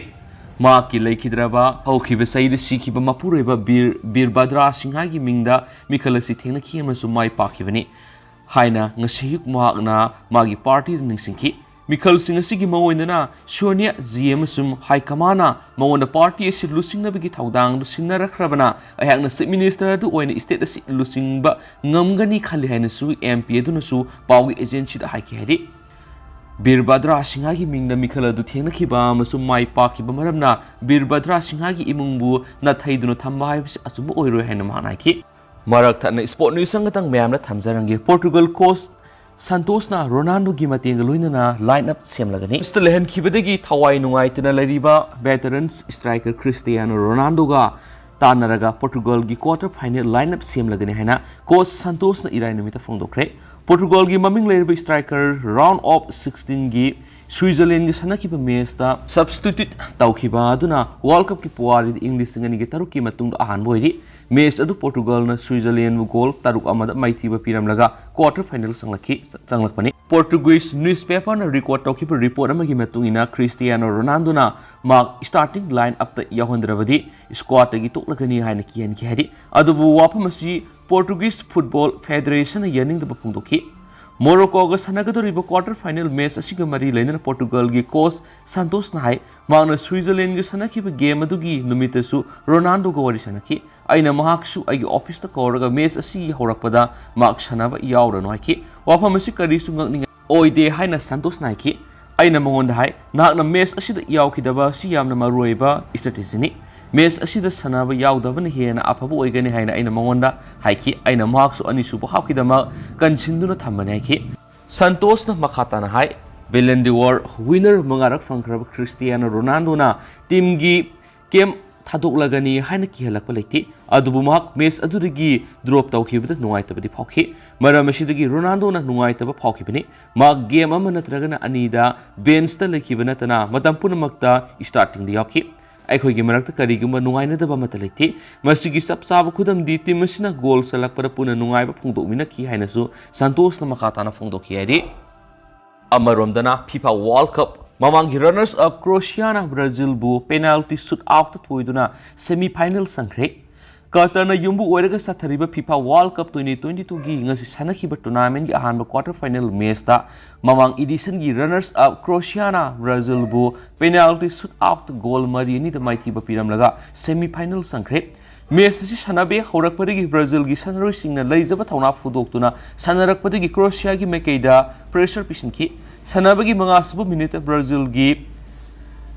ꯃꯍꯥꯛꯀꯤ ꯂꯩꯈꯤꯗ꯭ꯔꯕ ꯍꯧꯈꯤꯕ ꯆꯍꯤꯗ ꯁꯤꯈꯤꯕ ꯃꯄꯨꯔꯣꯏꯕ ꯕꯤꯔ ꯕꯤꯔ ꯕꯗ꯭ꯔꯥ ꯁꯤꯡꯍꯒꯤ ꯃꯤꯡꯗ ꯃꯤꯈꯜ ꯑꯁꯤ ꯊꯦꯡꯅꯈꯤ ꯑꯃꯁꯨꯡ ꯃꯥꯏ ꯄꯥꯛꯈꯤꯕꯅꯤ ꯍꯥꯏꯅ ꯉꯁꯤ ꯑꯌꯨꯛ ꯃꯍꯥꯛꯅ ꯃꯥꯒꯤ ꯄꯥꯔꯇꯤꯗ ꯅꯤꯡꯁꯤꯡꯈꯤ꯫ ꯃꯤꯈꯜꯁꯤꯡ ꯑꯁꯤꯒꯤ ꯃꯑꯣꯡꯗꯅ ꯁꯣꯅꯤꯌꯥ ꯖꯤ ꯑꯃꯁꯨꯡ ꯍꯥꯏ ꯀꯃꯥꯟꯅ ꯃꯉꯣꯟꯗ ꯄꯥꯔꯇꯤ ꯑꯁꯤ ꯂꯨꯆꯤꯡꯅꯕꯒꯤ ꯊꯧꯗꯥꯡꯗꯨ ꯁꯤꯟꯅꯔꯛꯈ꯭ꯔꯕꯅ ꯑꯩꯍꯥꯛꯅ ꯆꯤꯐ ꯃꯤꯅꯤꯁꯇꯔ ꯑꯗꯨ ꯑꯣꯏꯅ ꯏꯁꯇꯦꯠ ꯑꯁꯤ ꯂꯨꯆꯤꯡꯕ ꯉꯝꯒꯅꯤ ꯈꯜꯂꯤ ꯍꯥꯏꯅꯁꯨ ꯑꯦꯝ ꯄꯤ ꯑꯗꯨꯅꯁꯨ ꯄꯥꯎꯒꯤ ꯑꯦꯖꯦꯟꯁꯤꯗ ꯍꯥꯏꯈꯤ ꯍꯥꯏꯔꯤ꯫ ꯕꯤꯔ ꯕꯗ꯭ꯔꯥ ꯁꯤꯡꯍꯒꯤ ꯃꯤꯡꯗ ꯃꯤꯈꯜ ꯑꯗꯨ ꯊꯦꯡꯅꯈꯤꯕ ꯑꯃꯁꯨꯡ ꯃꯥꯏ ꯄꯥꯛꯈꯤꯕ ꯃꯔꯝꯅ ꯕꯤꯔ ꯕꯗ꯭ꯔꯥ ꯁꯤꯡꯍꯒꯤ ꯏꯃꯨꯡꯕꯨ ꯅꯥꯊꯩꯗꯨꯅ ꯊꯝꯕ ꯍꯥꯏꯕꯁꯤ ꯑꯆꯨꯝꯕ ꯑꯣꯏꯔꯣꯏ ꯍꯥꯏꯅ ꯃꯍꯥꯛꯅ ꯍꯥꯏꯈꯤ꯫ ꯃꯔꯛ ꯊꯠꯅ ꯏꯁꯄꯣꯔꯠ ꯅ꯭ꯌꯨꯁ ꯑꯃꯈꯛꯇꯪ ꯃꯌꯥꯝꯅ ꯊꯝꯖꯔꯝꯒꯦ꯫ ꯄꯣꯔꯇꯨꯒꯜ ꯀꯣꯆ ꯁꯟꯇꯣꯁꯅ ꯔꯣꯅꯥꯜꯗꯣꯒꯤ ꯃꯇꯦꯡꯒ ꯂꯣꯏꯅꯅ ꯂꯥꯏꯟ ꯑꯞ ꯁꯦꯝꯂꯒꯅꯤ꯫ ꯁꯤꯗ ꯂꯩꯍꯟꯈꯤꯕꯗꯒꯤ ꯊꯋꯥꯏ ꯅꯨꯡꯉꯥꯏꯇꯅ ꯂꯩꯔꯤꯕ ꯚꯦꯇꯔꯟꯁ ꯏꯁꯇ꯭ꯔꯥꯏꯀꯔ ꯈ꯭ꯔꯤꯁꯇꯤꯌꯥꯅꯣ ꯔꯣꯅꯥꯜꯗꯣꯒ ꯇꯥꯟꯅꯔꯒ ꯄꯣꯔꯇꯨꯒꯜꯒꯤ ꯀ꯭ꯋꯥꯇꯔ ꯐꯥꯏꯅꯦꯜ ꯂꯥꯏꯟ ꯑꯞ ꯁꯦꯝꯂꯒꯅꯤ ꯍꯥꯏꯅ ꯀꯣꯆ ꯁꯟꯇꯣꯁꯅ ꯏꯔꯥꯏ ꯅꯨꯃꯤꯠꯇ ꯐꯣꯡꯗꯣꯛꯈ꯭ꯔꯦ꯫ ꯄꯣꯔꯇꯨꯒꯜꯒꯤ ꯃꯃꯤꯡ ꯂꯩꯔꯕ ꯏꯁꯇ꯭ꯔꯥꯏꯀꯔ ꯔꯥꯎꯟ ꯑꯣꯐ ꯁꯤꯛꯁꯇꯤꯟꯒꯤ ꯁ꯭ꯋꯤꯖꯔꯂꯦꯟꯒ ꯁꯥꯟꯅꯈꯤꯕ ꯃꯦꯆꯇ ꯁꯕꯁꯇꯤꯇ꯭ꯌꯨꯠ ꯇꯧꯈꯤꯕ ꯑꯗꯨꯅ ꯋꯥꯔꯜ ꯀꯞꯀꯤ ꯄꯨꯋꯥꯔꯤꯗ ꯏꯪ ꯂꯤꯁꯤꯡ ꯑꯅꯤꯒ ꯇꯔꯨꯛꯀꯤ ꯃꯇꯨꯡꯗ ꯑꯍꯥꯟꯕ ꯑꯣꯏꯔꯤ꯫ ꯃꯦꯆ ꯑꯗꯨ ꯄꯣꯔꯇꯨꯒꯜꯅ ꯁ꯭ꯋꯤꯖꯔꯂꯦꯟꯕꯨ ꯒꯣꯜ ꯇꯔꯨꯛ ꯑꯃꯗ ꯃꯥꯏꯊꯤꯕ ꯄꯤꯔꯝꯂꯒ ꯀ꯭ꯋꯥꯇꯔ ꯐꯥꯏꯅꯦꯜ ꯆꯪꯂꯛꯈꯤ ꯆꯪꯂꯛꯄꯅꯤ꯫ ꯄꯣꯔꯇꯨꯒꯨꯏꯁ ꯅ꯭ꯌꯨꯁꯄꯦꯄꯔꯅ ꯔꯦꯀꯣꯔꯗ ꯇꯧꯈꯤꯕ ꯔꯤꯄꯣꯔꯠ ꯑꯃꯒꯤ ꯃꯇꯨꯡ ꯏꯟꯅ ꯈ꯭ꯔꯤꯁꯇꯤꯌꯥꯅꯣ ꯔꯣꯅꯥꯜꯗꯣꯅ ꯃꯍꯥꯛ ꯁ꯭ꯇꯥꯔꯇꯤꯡ ꯂꯥꯏꯟ ꯑꯞꯇ ꯌꯥꯎꯍꯟꯗ꯭ꯔꯕꯗꯤ ꯁ꯭ꯀ꯭ꯋꯥꯗꯇꯒꯤ ꯇꯣꯛꯂꯒꯅꯤ ꯍꯥꯏꯅ ꯀꯤꯍꯟꯈꯤ ꯍꯥꯏꯔꯤ꯫ ꯑꯗꯨꯕꯨ ꯋꯥꯐꯝ ꯑꯁꯤ ꯄꯣꯔꯇꯨꯒꯤꯁ ꯐꯨꯠꯕꯣꯜ ꯐꯦꯗꯔꯦꯁꯟꯅ ꯌꯥꯅꯤꯡꯗꯕ ꯐꯣꯡꯗꯣꯛꯈꯤ꯫ ꯃꯣꯔꯣꯀꯣꯒ ꯁꯥꯟꯅꯒꯗꯧꯔꯤꯕ ꯀ꯭ꯋꯥꯇꯔ ꯐꯥꯏꯅꯦꯜ ꯃꯦꯆ ꯑꯁꯤꯒ ꯃꯔꯤ ꯂꯩꯅꯅ ꯄꯣꯔꯇꯨꯒꯜꯒꯤ ꯀꯣꯆ ꯁꯥꯟꯇꯣꯁꯅ ꯍꯥꯏ, ꯃꯍꯥꯛꯅ ꯁ꯭ꯋꯤꯖꯔꯂꯦꯟꯒ ꯁꯥꯟꯅꯈꯤꯕ ꯒꯦꯝ ꯑꯗꯨꯒꯤ ꯅꯨꯃꯤꯠꯇꯁꯨ ꯔꯣꯅꯥꯜꯗꯣꯒ ꯋꯥꯔꯤ ꯁꯥꯟꯅꯈꯤ꯫ ꯑꯩꯅ ꯃꯍꯥꯛꯁꯨ ꯑꯩꯒꯤ ꯑꯣꯐꯤꯁꯇ ꯀꯧꯔꯒ ꯃꯦꯆ ꯑꯁꯤꯒꯤ ꯍꯧꯔꯛꯄꯗ ꯃꯍꯥꯛ ꯁꯥꯟꯅꯕ ꯌꯥꯎꯔꯅꯨ ꯍꯥꯏꯈꯤ꯫ ꯋꯥꯐꯝ ꯑꯁꯤ ꯀꯔꯤꯁꯨ ꯉꯛꯅꯤꯡꯉꯥꯏ ꯑꯣꯏꯗꯦ ꯍꯥꯏꯅ ꯁꯥꯟꯇꯣꯁꯅ ꯍꯥꯏꯈꯤ꯫ ꯑꯩꯅ ꯃꯉꯣꯟꯗ ꯍꯥꯏ, "ꯅꯍꯥꯛꯅ ꯃꯦꯆ ꯑꯁꯤꯗ ꯌꯥꯎꯈꯤꯗꯕ ꯑꯁꯤ ꯌꯥꯝꯅ ꯃꯔꯨꯑꯣꯏꯕ ꯏꯁꯇ꯭ꯔꯦꯇꯦꯖꯤꯅꯤ꯫ ꯃꯦꯆ ꯑꯁꯤꯗ ꯁꯥꯟꯅꯕ ꯌꯥꯎꯗꯕꯅ ꯍꯦꯟꯅ ꯑꯐꯕ ꯑꯣꯏꯒꯅꯤ" ꯍꯥꯏꯅ ꯑꯩꯅ ꯃꯉꯣꯟꯗ ꯍꯥꯏꯈꯤ꯫ ꯑꯩꯅ ꯃꯍꯥꯛꯁꯨ ꯑꯅꯤꯁꯨꯕ ꯍꯥꯞꯀꯤꯗꯃꯛ ꯀꯟꯁꯤꯟꯗꯨꯅ ꯊꯝꯕꯅꯤ ꯍꯥꯏꯈꯤ꯫ ꯁꯟꯇꯣꯁꯅ ꯃꯈꯥ ꯇꯥꯅ ꯍꯥꯏ, "ꯕꯦꯂꯟ ꯗꯤ ꯑꯣꯔ ꯋꯤꯅꯔ ꯃꯉꯥꯔꯛ ꯐꯪꯈ꯭ꯔꯕ ꯈ꯭ꯔꯤꯁꯇꯤꯌꯥꯅꯣ ꯔꯣꯅꯥꯜꯗꯣꯅ ꯇꯤꯝꯒꯤ ꯀꯦꯝ ꯊꯥꯗꯣꯛꯂꯒꯅꯤ ꯍꯥꯏꯅ ꯀꯤꯍꯜꯂꯛꯄ ꯂꯩꯇꯦ꯫ ꯑꯗꯨꯕꯨ ꯃꯍꯥꯛ ꯃꯦꯆ ꯑꯗꯨꯗꯒꯤ ꯗ꯭ꯔꯣꯞ ꯇꯧꯈꯤꯕꯗ ꯅꯨꯡꯉꯥꯏꯇꯕꯗꯤ ꯐꯥꯎꯈꯤ꯫ ꯃꯔꯝ ꯑꯁꯤꯗꯒꯤ ꯔꯣꯅꯥꯜꯗꯣꯅ ꯅꯨꯡꯉꯥꯏꯇꯕ ꯐꯥꯎꯈꯤꯕꯅꯤ꯫ ꯃꯍꯥꯛ ꯒꯦꯝ ꯑꯃ ꯅꯠꯇ꯭ꯔꯒꯅ ꯑꯅꯤꯗ ꯕꯦꯟꯁꯇ ꯂꯩꯈꯤꯕ ꯅꯠꯇꯅ ꯃꯇꯝ ꯄꯨꯝꯅꯃꯛꯇ ꯁ꯭ꯇꯥꯔꯇꯤꯡꯗ ꯌꯥꯎꯈꯤ꯫ ꯑꯩꯈꯣꯏꯒꯤ ꯃꯔꯛꯇ ꯀꯔꯤꯒꯨꯝꯕ ꯅꯨꯡꯉꯥꯏꯅꯗꯕ ꯑꯃꯠꯇ ꯂꯩꯇꯦ꯫ ꯃꯁꯤꯒꯤ ꯆꯞ ꯆꯥꯕ ꯈꯨꯗꯝꯗꯤ ꯇꯤꯝ ꯑꯁꯤꯅ ꯒꯣꯜ ꯆꯜꯂꯛꯄꯗ ꯄꯨꯟꯅ ꯅꯨꯡꯉꯥꯏꯕ ꯐꯣꯡꯗꯣꯛꯃꯤꯟꯅꯈꯤ" ꯍꯥꯏꯅꯁꯨ ꯁꯟꯇꯣꯁꯅ ꯃꯈꯥ ꯇꯥꯅ ꯐꯣꯡꯗꯣꯛꯈꯤ ꯍꯥꯏꯔꯤ꯫ ꯑꯃꯔꯣꯝꯗꯅ ꯐꯤꯐꯥ ꯋꯥꯔꯜ ꯀꯞ ꯃꯃꯥꯡꯒꯤ runners up Croatia-ꯅ Brazil-ꯕꯨ penalty shootout-ꯇ ꯊꯣꯏꯗꯨꯅ semi-final ꯆꯪꯈ꯭ꯔꯦ꯫ ꯀꯇꯔꯅ ꯌꯨꯝꯕꯨ ꯑꯣꯏꯔꯒ ꯆꯠꯊꯔꯤꯕ FIFA World Cup twenty twenty-two-ꯒꯤ ꯉꯁꯤ ꯁꯥꯟꯅꯈꯤꯕ tournament-ꯀꯤ ꯑꯍꯥꯟꯕ quarter final match-ꯇ ꯃꯃꯥꯡ edition-ꯒꯤ runners up Croatia-ꯅ Brazil-ꯕꯨ penalty shootout-ꯇ goal ꯃꯔꯤ ꯑꯅꯤꯗ ꯃꯥꯏꯊꯤꯕ ꯄꯤꯔꯝꯂꯒ semi-final ꯆꯪꯈ꯭ꯔꯦ꯫ Match ꯑꯁꯤ ꯁꯥꯟꯅꯕ ꯍꯦꯛ ꯍꯧꯔꯛꯄꯗꯒꯤ Brazil-ꯒꯤ ꯁꯥꯟꯅꯔꯣꯏꯁꯤꯡꯅ ꯂꯩꯖꯕ ꯊꯧꯅꯥ ꯐꯣꯡꯗꯣꯛꯇꯨꯅ ꯁꯥꯟꯅꯔꯛꯄꯗꯒꯤ Croatia-ꯒꯤ ꯃꯥꯏꯀꯩꯗ pressure ꯄꯤꯁꯤꯟꯈꯤ꯫ ꯁꯥꯟꯅꯕꯒꯤ ꯃꯉꯥꯁꯨꯕ minute-ꯇ Brazil-ꯒꯤ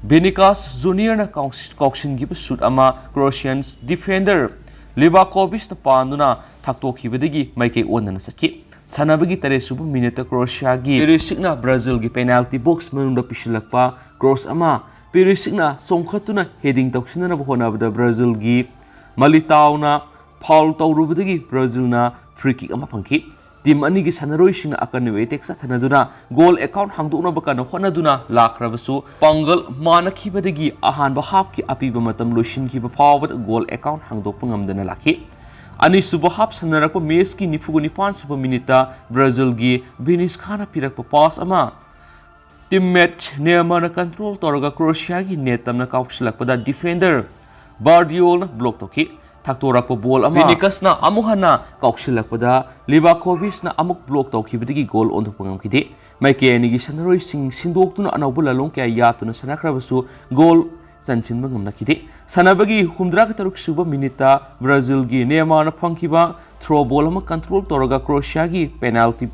Vinícius Junior-ꯅ ꯀꯥꯎ-, ꯀꯥꯎꯁꯤꯟꯈꯤꯕ shoot ꯑꯃ Croatian defender Livakovic-ꯅ ꯄꯥꯟꯗꯨꯅ ꯊꯛꯇꯣꯛꯈꯤꯕꯗꯒꯤ ꯃꯥꯏꯀꯩ ꯑꯣꯟꯗꯅ ꯆꯠꯈꯤ꯫ ꯁꯥꯟꯅꯕꯒꯤ ꯇꯔꯦꯠꯁꯨꯕ minute-ꯇ Croatia-ꯒꯤ Perisic-ꯅ Brazil-ꯒꯤ penalty box ꯃꯅꯨꯡꯗ ꯄꯤꯁꯤꯜꯂꯛꯄ cross ꯑꯃ Perisic-ꯅ ꯆꯣꯡꯈꯠꯇꯨꯅ heading ꯇꯧꯁꯤꯟꯅꯅꯕ ꯍꯣꯠꯅꯕꯗ Brazil-ꯒꯤ Militao-ꯅ foul ꯇꯧꯔꯨꯕꯗꯒꯤ Brazil-ꯅ free kick ꯑꯃ ꯐꯪꯈꯤ꯫ Team ꯑꯅꯤꯒꯤ ꯁꯥꯟꯅꯔꯣꯏꯁꯤꯡꯅ ꯑꯀꯟꯕ attack ꯆꯠꯊꯅꯗꯨꯅ goal account ꯍꯥꯡꯗꯣꯛꯅꯕ ꯀꯟꯅ ꯍꯣꯠꯅꯗꯨꯅ ꯂꯥꯛꯈ꯭ꯔꯕꯁꯨ ꯄꯥꯡꯒꯜ ꯃꯥꯟꯅꯈꯤꯕꯗꯒꯤ ꯑꯍꯥꯟꯕ half-ꯀꯤ ꯑꯄꯤꯕ ꯃꯇꯝ ꯂꯣꯏꯁꯤꯟꯈꯤꯕ ꯐꯥꯎꯕꯗ goal account ꯍꯥꯡꯗꯣꯛꯄ ꯉꯝꯗꯅ ꯂꯥꯛꯈꯤ꯫ ꯑꯅꯤꯁꯨꯕ half ꯁꯥꯟꯅꯔꯛꯄ match-ꯀꯤ ꯅꯤꯐꯨꯒ ꯅꯤꯄꯥꯟꯁꯨꯕ minute-ꯇ Brazil-ꯒꯤ Vinícius-ꯅ ꯄꯤꯔꯛꯄ pass ꯑꯃ teammate Neymar-ꯅ control ꯇꯧꯔꯒ Croatia-ꯒꯤ net ꯇꯝꯅ ꯀꯥꯎꯁꯤꯜꯂꯛꯄꯗ defender Badiol-ꯅ block ꯇꯧꯈꯤ꯫ ꯊꯛꯇꯣꯔꯛꯄ ball ꯑꯃ Vinícius-ꯅ ꯑꯃꯨꯛ ꯍꯟꯅ ꯀꯥꯎꯁꯤꯜꯂꯛꯄꯗ Livakovic-ꯅ ꯑꯃꯨꯛ block ꯇꯧꯈꯤꯕꯗꯒꯤ goal ꯑꯣꯟꯊꯣꯛꯄ ꯉꯝꯈꯤꯗꯦ꯫ ꯃꯥꯏꯀꯩ ꯑꯅꯤꯒꯤ ꯁꯥꯟꯅꯔꯣꯏꯁꯤꯡ ꯁꯤꯟꯗꯣꯛꯇꯨꯅ ꯑꯅꯧꯕ ꯂꯥꯂꯣꯡ ꯀꯌꯥ ꯌꯥꯠꯇꯨꯅ ꯁꯥꯟꯅꯈ꯭ꯔꯕꯁꯨ goal ꯆꯟꯁꯤꯟꯕ ꯉꯝꯅꯈꯤꯗꯦ꯫ ꯁꯥꯟꯅꯕꯒꯤ ꯍꯨꯝꯗ꯭ꯔꯥꯒ ꯇꯔꯨꯛ ꯁꯨꯕ minute-ꯇ Brazil-ꯒꯤ Neymar-ꯅ ꯐꯪꯈꯤꯕ through ball ꯑꯃ control ꯇꯧꯔꯒ Croatia-ꯒꯤ penalty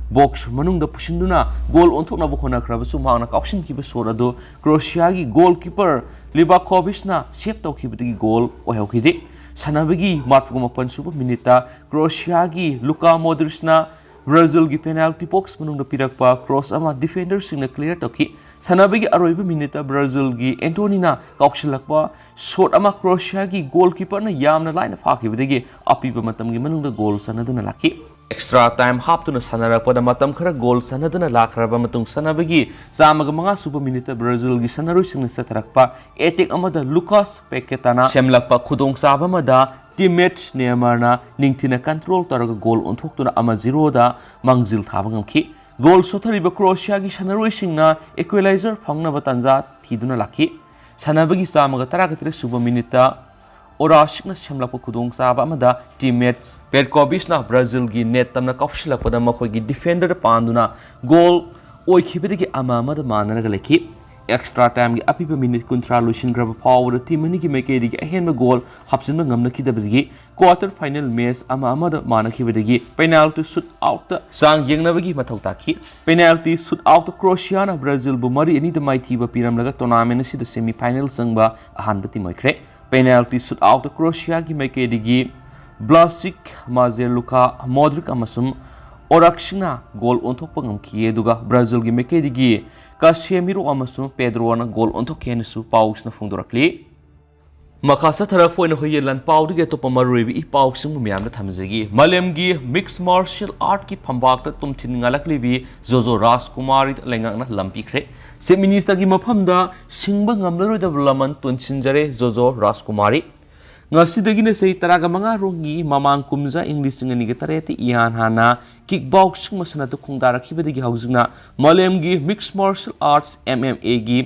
box ꯃꯅꯨꯡꯗ ꯄꯨꯁꯤꯟꯗꯨꯅ goal ꯑꯣꯟꯊꯣꯛꯅꯕ ꯍꯣꯠꯅꯈ꯭ꯔꯕꯁꯨ ꯃꯍꯥꯛꯅ ꯀꯥꯎꯁꯤꯟꯈꯤꯕ shot ꯑꯗꯨ Croatia-ꯒꯤ goalkeeper Livakovic-ꯅ save ꯇꯧꯈꯤꯕꯗꯒꯤ goal ꯑꯣꯏꯍꯧꯈꯤꯗꯦ꯫ ꯁꯥꯟꯅꯕꯒꯤ ꯃꯔꯐꯨꯒ ꯃꯥꯄꯟ ꯁꯨꯕ minute-ꯇ Croatia-ꯒꯤ Luka Modric-ꯅ Brazil-ꯒꯤ penalty box ꯃꯅꯨꯡꯗ ꯄꯤꯔꯛꯄ cross ꯑꯃ defender-ꯁꯤꯡꯅ clear ꯇꯧꯈꯤ꯫ ꯁꯥꯟꯅꯕꯒꯤ ꯑꯔꯣꯏꯕ minute-ꯇ Brazil-ꯒꯤ Antony-ꯅ ꯀꯥꯎꯁꯤꯜꯂꯛꯄ shot ꯑꯃ Croatia-ꯒꯤ goalkeeper-ꯅ ꯌꯥꯝꯅ ꯂꯥꯏꯅ ꯐꯥꯈꯤꯕꯗꯒꯤ ꯑꯄꯤꯕ ꯃꯇꯝꯒꯤ ꯃꯅꯨꯡꯗ goal ꯆꯟꯅꯗꯨꯅ ꯂꯥꯛꯈꯤ꯫ Extra time ꯍꯥꯞꯇꯨꯅ ꯁꯥꯟꯅꯔꯛꯄꯗ ꯃꯇꯝ ꯈꯔ goal ꯆꯟꯅꯗꯨꯅ ꯂꯥꯛꯈ꯭ꯔꯕ ꯃꯇꯨꯡ ꯁꯥꯟꯅꯕꯒꯤ ꯆꯥꯝꯃꯒ ꯃꯉꯥ ꯁꯨꯕ minute-ꯇ Brazil-ꯒꯤ ꯁꯥꯟꯅꯔꯣꯏꯁꯤꯡꯅ ꯆꯠꯊꯔꯛꯄ attack ꯑꯃꯗ Lucas Paquetá-ꯅ ꯁꯦꯝꯂꯛꯄ ꯈꯨꯗꯣꯡꯆꯥꯕ ꯑꯃꯗ teammate Neymar-ꯅ ꯅꯤꯡꯊꯤꯅ control ꯇꯧꯔꯒ goal ꯑꯣꯟꯊꯣꯛꯇꯨꯅ ꯑꯃ zero-ꯗ ꯃꯥꯡꯖꯤꯜ ꯊꯥꯕ ꯉꯝꯈꯤ꯫ ꯒꯣꯜ ꯁꯣꯠꯊꯔꯤꯕ ꯀ꯭ꯔꯣꯑꯦꯁꯤꯌꯥꯒꯤ ꯁꯥꯟꯅꯔꯣꯏꯁꯤꯡꯅ ꯏꯀ꯭ꯋꯦꯂꯥꯏꯖꯔ ꯐꯪꯅꯕ ꯇꯥꯟꯖꯥ ꯊꯤꯗꯨꯅ ꯂꯥꯛꯈꯤ꯫ ꯁꯥꯟꯅꯕꯒꯤ ꯆꯥꯝꯃꯒ ꯇꯔꯥꯒ ꯇꯔꯦꯠ ꯁꯨꯕ ꯃꯤꯅꯤꯠꯇ ꯑꯣꯔꯥꯁꯤꯛꯅ ꯁꯦꯝꯂꯛꯄ ꯈꯨꯗꯣꯡꯆꯥꯕ ꯑꯃꯗ ꯇꯤꯝꯃꯦꯠ ꯄꯦꯠꯀꯣꯕꯤꯁꯅ ꯕ꯭ꯔꯥꯖꯤꯜꯒꯤ ꯅꯦꯠ ꯇꯝꯅ ꯀꯥꯎꯁꯤꯜꯂꯛꯄꯗ ꯃꯈꯣꯏꯒꯤ ꯗꯤꯐꯦꯟꯗꯔꯗ ꯄꯥꯟꯗꯨꯅ ꯒꯣꯜ ꯑꯣꯏꯈꯤꯕꯗꯒꯤ ꯑꯃ ꯑꯃꯗ ꯃꯥꯟꯅꯔꯒ ꯂꯩꯈꯤ꯫ ꯑꯦꯛꯁꯇ꯭ꯔꯥ ꯇꯥꯏꯝꯒꯤ ꯑꯄꯤꯕ ꯃꯤꯅꯤꯠ ꯀꯨꯟꯊ꯭ꯔꯥ ꯂꯣꯏꯁꯤꯟꯈ꯭ꯔꯕ ꯐꯥꯎꯕꯗ ꯇꯤꯝ ꯑꯅꯤꯒꯤ ꯃꯥꯏꯀꯩꯗꯒꯤ ꯑꯍꯦꯟꯕ ꯒꯣꯜ ꯍꯥꯞꯆꯤꯟꯕ ꯉꯝꯅꯈꯤꯗꯕꯗꯒꯤ ꯀ꯭ꯋꯥꯇꯔ ꯐꯥꯏꯅꯦꯜ ꯃꯦꯆ ꯑꯃ ꯑꯃꯗ ꯃꯥꯟꯅꯈꯤꯕꯗꯒꯤ ꯄꯦꯅꯥꯜꯇꯤ ꯁꯨꯠ ꯑꯥꯎꯠꯇ ꯆꯥꯡ ꯌꯦꯡꯅꯕꯒꯤ ꯃꯊꯧ ꯇꯥꯈꯤ꯫ ꯄꯦꯅꯥꯜꯇꯤ ꯁꯨꯠ ꯑꯥꯎꯠꯇ ꯀ꯭ꯔꯣꯑꯦꯁꯤꯌꯥꯅ ꯕ꯭ꯔꯥꯖꯤꯜꯕꯨ ꯃꯔꯤ ꯑꯅꯤꯗ ꯃꯥꯏꯊꯤꯕ ꯄꯤꯔꯝꯂꯒ ꯇꯣꯔꯅꯥꯃꯦꯟ ꯑꯁꯤꯗ ꯁꯦꯃꯤ ꯐꯥꯏꯅꯦꯜ ꯆꯪꯕ ꯑꯍꯥꯟꯕ ꯇꯤꯝ ꯑꯣꯏꯈ꯭ꯔꯦ꯫ ꯄꯦꯅꯥꯜꯇꯤ ꯁꯨꯠ ꯑꯥꯎꯠꯇ ꯀ꯭ꯔꯣꯑꯦꯁꯤꯌꯥꯒꯤ ꯃꯥꯏꯀꯩꯗꯒꯤ ꯕ꯭ꯂꯥꯁꯤꯛ, ꯃꯥꯖꯦ ꯂꯨꯀꯥ ꯃꯣꯗ꯭ꯔꯤꯛ ꯑꯃꯁꯨꯡ ꯑꯣꯔꯥꯛꯁꯤꯡꯅ ꯒꯣꯜ ꯑꯣꯟꯊꯣꯛꯄ ꯉꯝꯈꯤ, ꯑꯗꯨꯒ ꯕ꯭ꯔꯥꯖꯤꯜꯒꯤ ꯃꯥꯏꯀꯩꯗꯒꯤ ꯀꯥꯁꯦꯃꯤꯔꯣ ꯑꯃꯁꯨꯡ ꯄꯦꯗ꯭ꯔꯣꯅ ꯒꯣꯜ ꯑꯣꯟꯊꯣꯛꯈꯤ ꯍꯥꯏꯅꯁꯨ ꯄꯥꯎꯁꯤꯅ ꯐꯣꯡꯗꯣꯔꯛꯂꯤ꯫ ꯃꯈꯥ ꯆꯠꯊꯔꯛꯄ ꯑꯣꯏꯅ ꯍꯨꯏꯌꯦꯟ ꯂꯥꯟ ꯄꯥꯎꯗꯒꯤ ꯑꯇꯣꯞꯄ ꯃꯔꯨꯑꯣꯏꯕ ꯏ ꯄꯥꯎꯁꯤꯡꯕꯨ ꯃꯌꯥꯝꯗ ꯊꯝꯖꯒꯦ꯫ ꯃꯥꯂꯦꯝꯒꯤ ꯃꯤꯛꯁ ꯃꯥꯔꯁꯤꯌꯦꯜ ꯑꯥꯔꯠꯀꯤ ꯐꯝꯕꯥꯛꯇ ꯇꯨꯝꯊꯤꯟ ꯉꯥꯂꯛꯂꯤꯕꯤ ꯖꯣꯖꯣ ꯔꯥꯖꯀꯨꯃꯥꯔꯤ ꯂꯩꯉꯥꯛꯅ ꯂꯝ ꯄꯤꯈ꯭ꯔꯦ꯫ ꯆꯤꯐ ꯃꯤꯅꯤꯁꯇꯔꯒꯤ ꯃꯐꯝꯗ ꯁꯤꯡꯕ ꯉꯝꯂꯔꯣꯏꯗꯕ ꯂꯃꯟ ꯇꯣꯟꯁꯤꯟꯖꯔꯦ ꯖꯣꯖꯣ ꯔꯥꯖꯀꯨꯃꯥꯔꯤ꯫ ꯉꯁꯤꯗꯒꯤꯅ ꯆꯍꯤ ꯇꯔꯥꯒ ꯃꯉꯥ ꯔꯣꯝꯒꯤ ꯃꯃꯥꯡ ꯀꯨꯝꯖꯥ ꯏꯪ ꯂꯤꯁꯤꯡ ꯑꯅꯤꯒ ꯇꯔꯦꯠꯇ ꯏꯍꯥꯟ ꯍꯥꯟꯅ ꯀꯤꯛ ꯕꯣꯛꯁꯤꯡ ꯃꯁꯥꯟꯅꯗ ꯈꯣꯡꯗꯥꯔꯛꯈꯤꯕꯗꯒꯤ ꯍꯧꯖꯤꯛꯅ ꯃꯥꯂꯦꯝꯒꯤ mix martial arts, M M ꯑꯦꯒꯤ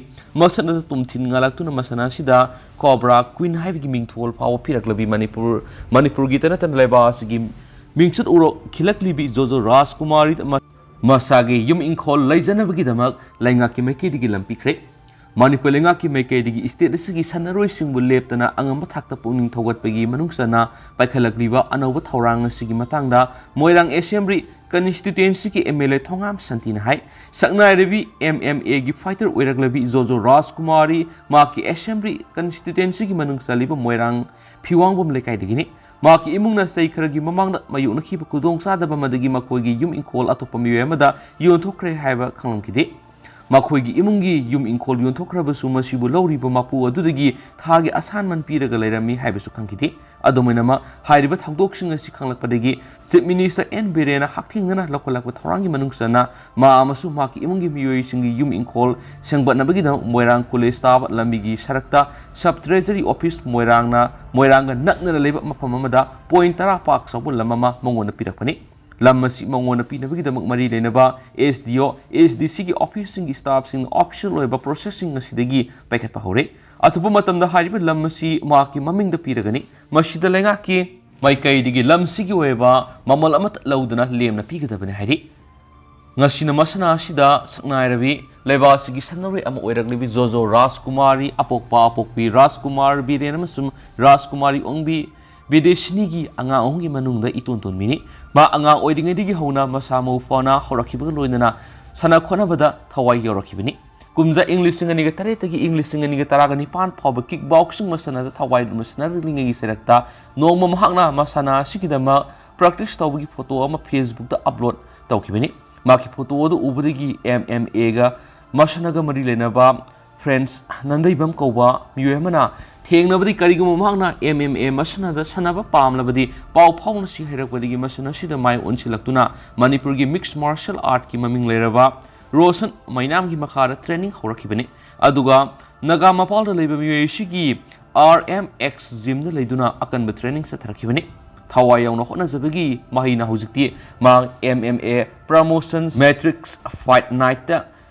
ꯃꯁꯥꯟꯅꯗ ꯇꯨꯝꯊꯤꯟ ꯉꯥꯂꯛꯇꯨꯅ ꯃꯁꯥꯟꯅ ꯑꯁꯤꯗ ꯀꯣꯕ꯭ꯔꯥ ꯀ꯭ꯋꯤꯟ ꯍꯥꯏꯕꯒꯤ ꯃꯤꯡꯊꯣꯜ ꯐꯥꯎꯕ ꯄꯤꯔꯛꯂꯕꯤ ꯃꯅꯤꯄꯨꯔ, ꯃꯅꯤꯄꯨꯔꯒꯤꯇ ꯅꯠꯇꯅ ꯂꯩꯕꯥꯛ ꯑꯁꯤꯒꯤ ꯃꯤꯡꯆꯠ ꯎꯔꯣꯛ ꯈꯤꯜꯂꯛꯂꯤꯕꯤ ꯖꯣꯖꯣ ꯔꯥꯖꯀꯨꯃꯥꯔꯤ ꯃ-, ꯃꯁꯥꯒꯤ ꯌꯨꯝ ꯏꯪꯈꯣꯜ ꯂꯩꯖꯅꯕꯒꯤꯗꯃꯛ ꯂꯩꯉꯥꯛꯀꯤ ꯃꯥꯏꯀꯩꯗꯒꯤ ꯂꯝ ꯄꯤꯈ꯭ꯔꯦ꯫ ꯃꯅꯤꯄꯨꯔ ꯂꯩꯉꯥꯛꯀꯤ ꯃꯥꯏꯀꯩꯗꯒꯤ ꯁ꯭ꯇꯦꯠ ꯑꯁꯤꯒꯤ ꯁꯥꯟꯅꯔꯣꯏꯁꯤꯡꯕꯨ ꯂꯦꯞꯇꯅ ꯑꯉꯝꯕ ꯊꯥꯛꯇ ꯄꯨꯛꯅꯤꯡ ꯊꯧꯒꯠꯄꯒꯤ ꯃꯅꯨꯡ ꯆꯟꯅ ꯄꯥꯏꯈꯠꯂꯛꯂꯤꯕ ꯑꯅꯧꯕ ꯊꯧꯔꯥꯡ ꯑꯁꯤꯒꯤ ꯃꯇꯥꯡꯗ ꯃꯣꯏꯔꯥꯡ ꯑꯦꯁꯦꯝꯕ꯭ꯂꯤ ꯀꯟꯁꯇꯤꯇ꯭ꯋꯦꯟꯁꯤꯒꯤ ꯑꯦꯝ ꯑꯦꯜ ꯑꯦ ꯊꯣꯉꯥꯝ ꯁꯥꯟꯇꯤꯅ ꯍꯥꯏ, ꯁꯛꯅꯥꯏꯔꯕꯤ ꯑꯦꯝ ꯑꯦꯝ ꯑꯦꯒꯤ ꯐꯥꯏꯇꯔ ꯑꯣꯏꯔꯛꯂꯕꯤ ꯖꯣꯖꯣ ꯔꯥꯖꯀꯨꯃꯥꯔꯤ ꯃꯍꯥꯛꯀꯤ ꯑꯦꯁꯦꯝꯕ꯭ꯂꯤ ꯀꯟꯁꯇꯤꯇ꯭ꯋꯦꯟꯁꯤꯒꯤ ꯃꯅꯨꯡ ꯆꯜꯂꯤꯕ ꯃꯣꯏꯔꯥꯡ ꯐꯤꯋꯥꯡꯕꯝ ꯂꯩꯀꯥꯏꯗꯒꯤꯅꯤ꯫ ꯃꯍꯥꯛꯀꯤ ꯏꯃꯨꯡꯅ ꯆꯍꯤ ꯈꯔꯒꯤ ꯃꯃꯥꯡꯗ ꯃꯥꯌꯣꯛꯅꯈꯤꯕ ꯈꯨꯗꯣꯡꯆꯥꯗꯕ ꯑꯃꯗꯒꯤ ꯃꯈꯣꯏꯒꯤ ꯌꯨꯝ ꯏꯪꯈꯣꯜ ꯑꯇꯣꯞꯄ ꯃꯤꯑꯣꯏ ꯑꯃꯗ ꯌꯣꯟꯊꯣꯛꯈ꯭ꯔꯦ ꯍꯥꯏꯕ ꯈꯪꯂꯝꯈꯤꯗꯦ꯫ ꯃꯈꯣꯏꯒꯤ ꯏꯃꯨꯡꯒꯤ ꯌꯨꯝ ꯏꯪꯈꯣꯜ ꯌꯣꯟꯊꯣꯛꯈ꯭ꯔꯕꯁꯨ ꯃꯁꯤꯕꯨ ꯂꯧꯔꯤꯕ ꯃꯄꯨ ꯑꯗꯨꯗꯒꯤ ꯊꯥꯒꯤ ꯑꯁꯥꯟꯃꯟ ꯄꯤꯔꯒ ꯂꯩꯔꯝꯃꯤ ꯍꯥꯏꯕꯁꯨ ꯈꯪꯈꯤꯗꯦ꯫ ꯑꯗꯨꯝ ꯑꯣꯏꯅꯃꯛ, ꯍꯥꯏꯔꯤꯕ ꯊꯧꯗꯣꯛꯁꯤꯡ ꯑꯁꯤ ꯈꯪꯂꯛꯄꯗꯒꯤ ꯆꯤꯐ ꯃꯤꯅꯤꯁꯇꯔ ꯑꯦꯟ ꯕꯤꯔꯦꯟꯅ ꯍꯛꯊꯦꯡꯅꯅ ꯂꯧꯈꯠꯂꯛꯄ ꯊꯧꯔꯥꯡꯒꯤ ꯃꯅꯨꯡ ꯆꯟꯅ ꯃꯥ ꯑꯃꯁꯨꯡ ꯃꯍꯥꯛꯀꯤ ꯏꯃꯨꯡꯒꯤ ꯃꯤꯑꯣꯏꯁꯤꯡꯒꯤ ꯌꯨꯝ ꯏꯪꯈꯣꯜ ꯁꯦꯡꯒꯠꯅꯕꯒꯤꯗꯃꯛ ꯃꯣꯏꯔꯥꯡ ꯀꯣꯂꯦꯖ ꯇꯥꯕ ꯂꯝꯕꯤꯒꯤ ꯁꯔꯛꯇ ꯁꯕ ꯇ꯭ꯔꯦꯖꯔꯤ ꯑꯣꯐꯤꯁ ꯃꯣꯏꯔꯥꯡꯅ, ꯃꯣꯏꯔꯥꯡꯒ ꯅꯛꯅꯅ ꯂꯩꯕ ꯃꯐꯝ ꯑꯃꯗ ꯄꯣꯏꯟ ꯇꯔꯥ ꯄꯥꯛ ꯆꯥꯎꯕ ꯂꯝ ꯑꯃ ꯃꯉꯣꯟꯗ ꯄꯤꯔꯛꯄꯅꯤ꯫ ꯂꯝ ꯑꯁꯤ ꯃꯉꯣꯟꯗ ꯄꯤꯅꯕꯒꯤꯗꯃꯛ ꯃꯔꯤ ꯂꯩꯅꯕ S D O, S D C ꯒꯤ office ꯁꯤꯡꯒꯤ staff ꯁꯤꯡꯅ official ꯑꯣꯏꯕ process ꯁꯤꯡ ꯑꯁꯤꯗꯒꯤ ꯄꯥꯏꯈꯠꯄ ꯍꯧꯔꯦ꯫ ꯑꯊꯨꯕ ꯃꯇꯝꯗ ꯍꯥꯏꯔꯤꯕ ꯂꯝ ꯑꯁꯤ ꯃꯍꯥꯛꯀꯤ ꯃꯃꯤꯡꯗ ꯄꯤꯔꯒꯅꯤ꯫ ꯃꯁꯤꯗ ꯂꯩꯉꯥꯛꯀꯤ ꯃꯥꯏꯀꯩꯗꯒꯤ ꯂꯝꯁꯤꯒꯤ ꯑꯣꯏꯕ ꯃꯃꯜ ꯑꯃꯠꯇ ꯂꯧꯗꯅ ꯂꯦꯝꯅ ꯄꯤꯒꯗꯕꯅꯤ ꯍꯥꯏꯔꯤ꯫ ꯉꯁꯤꯅ ꯃꯁꯥꯟꯅ ꯑꯁꯤꯗ ꯁꯛꯅꯥꯏꯔꯕꯤ ꯂꯩꯕꯥꯛ ꯑꯁꯤꯒꯤ ꯁꯥꯟꯅꯔꯣꯏ ꯑꯃ ꯑꯣꯏꯔꯛꯂꯤꯕꯤ ꯖꯣꯖꯣ ꯔꯥꯖꯀꯨꯃꯥꯔꯤ, ꯑꯄꯣꯛꯄ ꯑꯄꯣꯛꯄꯤ ꯔꯥꯖꯀꯨꯃꯥꯔ ꯕꯤꯔꯦꯟ ꯑꯃꯁꯨꯡ ꯔꯥꯖꯀꯨꯃꯥꯔꯤ ꯑꯣꯡꯕꯤ ꯕꯤꯗꯦꯁꯤꯅꯤꯒꯤ ꯑꯉꯥꯡ ꯑꯍꯨꯝꯒꯤ ꯃꯅꯨꯡꯗ ꯏꯇꯣꯟ ꯇꯣꯟꯕꯤꯅꯤ꯫ ꯃꯥ ꯑꯉꯥꯡ ꯑꯣꯏꯔꯤꯉꯩꯗꯒꯤ ꯍꯧꯅ ꯃꯁꯥ ꯃꯎ ꯐꯅ ꯍꯧꯔꯛꯈꯤꯕꯒ ꯂꯣꯏꯅꯅ ꯁꯥꯟꯅ ꯈꯣꯠꯅꯕꯗ ꯊꯋꯥꯏ ꯌꯥꯎꯔꯛꯈꯤꯕꯅꯤ꯫ ꯀꯨꯝꯖꯥ ꯏꯪ ꯂꯤꯁꯤꯡ ꯑꯅꯤꯒ ꯇꯔꯦꯠꯇꯒꯤ ꯏꯪ ꯂꯤꯁꯤꯡ ꯑꯅꯤꯒ ꯇꯔꯥꯒ ꯅꯤꯄꯥꯟ ꯐꯥꯎꯕ kick boxing ꯃꯁꯥꯟꯅꯗ ꯊꯋꯥꯏ ꯂꯨꯞꯅ ꯁꯥꯟꯅꯔꯤꯉꯩꯒꯤ ꯁꯔꯛꯇ ꯅꯣꯡꯃ ꯃꯍꯥꯛꯅ ꯃꯁꯥꯟꯅ ꯑꯁꯤꯒꯤꯗꯃꯛ practice ꯇꯧꯕꯒꯤ photo ꯑꯃ Facebook ꯇ upload ꯇꯧꯈꯤꯕꯅꯤ꯫ ꯃꯍꯥꯛꯀꯤ photo ꯑꯗꯨ ꯎꯕꯗꯒꯤ M M A ꯒ ꯃꯁꯥꯟꯅꯒ ꯃꯔꯤ ꯂꯩꯅꯕ ꯐ꯭ꯔꯦꯟꯁ ꯅꯟꯗꯩꯕꯝ ꯀꯧꯕ ꯃꯤꯑꯣꯏ ꯑꯃꯅ ꯊꯦꯡꯅꯕꯗꯤ, ꯀꯔꯤꯒꯨꯝꯕ ꯃꯍꯥꯛꯅ M M A ꯃꯁꯥꯟꯅꯗ ꯁꯥꯟꯅꯕ ꯄꯥꯝꯂꯕꯗꯤ ꯄꯥꯎ ꯐꯥꯎꯅꯁꯤ ꯍꯥꯏꯔꯛꯄꯗꯒꯤ ꯃꯁꯥꯟꯅ ꯑꯁꯤꯗ ꯃꯥꯏ ꯑꯣꯟꯁꯤꯜꯂꯛꯇꯨꯅ ꯃꯅꯤꯄꯨꯔꯒꯤ mixed martial art ꯀꯤ ꯃꯃꯤꯡ ꯂꯩꯔꯕ ꯔꯣꯁꯟ ꯃꯩꯅꯥꯝꯒꯤ ꯃꯈꯥꯗ training ꯍꯧꯔꯛꯈꯤꯕꯅꯤ꯫ ꯑꯗꯨꯒ ꯅꯥꯒꯥ ꯃꯄꯥꯜꯗ ꯂꯩꯕ ꯃꯤꯑꯣꯏ ꯑꯁꯤꯒꯤ R M X gym ꯗ ꯂꯩꯗꯨꯅ ꯑꯀꯟꯕ training ꯆꯠꯊꯔꯛꯈꯤꯕꯅꯤ꯫ ꯊꯋꯥꯏ ꯌꯥꯎꯅ ꯍꯣꯠꯅꯖꯕꯒꯤ ꯃꯍꯩꯅ ꯍꯧꯖꯤꯛꯇꯤ ꯃꯍꯥꯛ M M A Promotions Matrix Fight Night ꯇ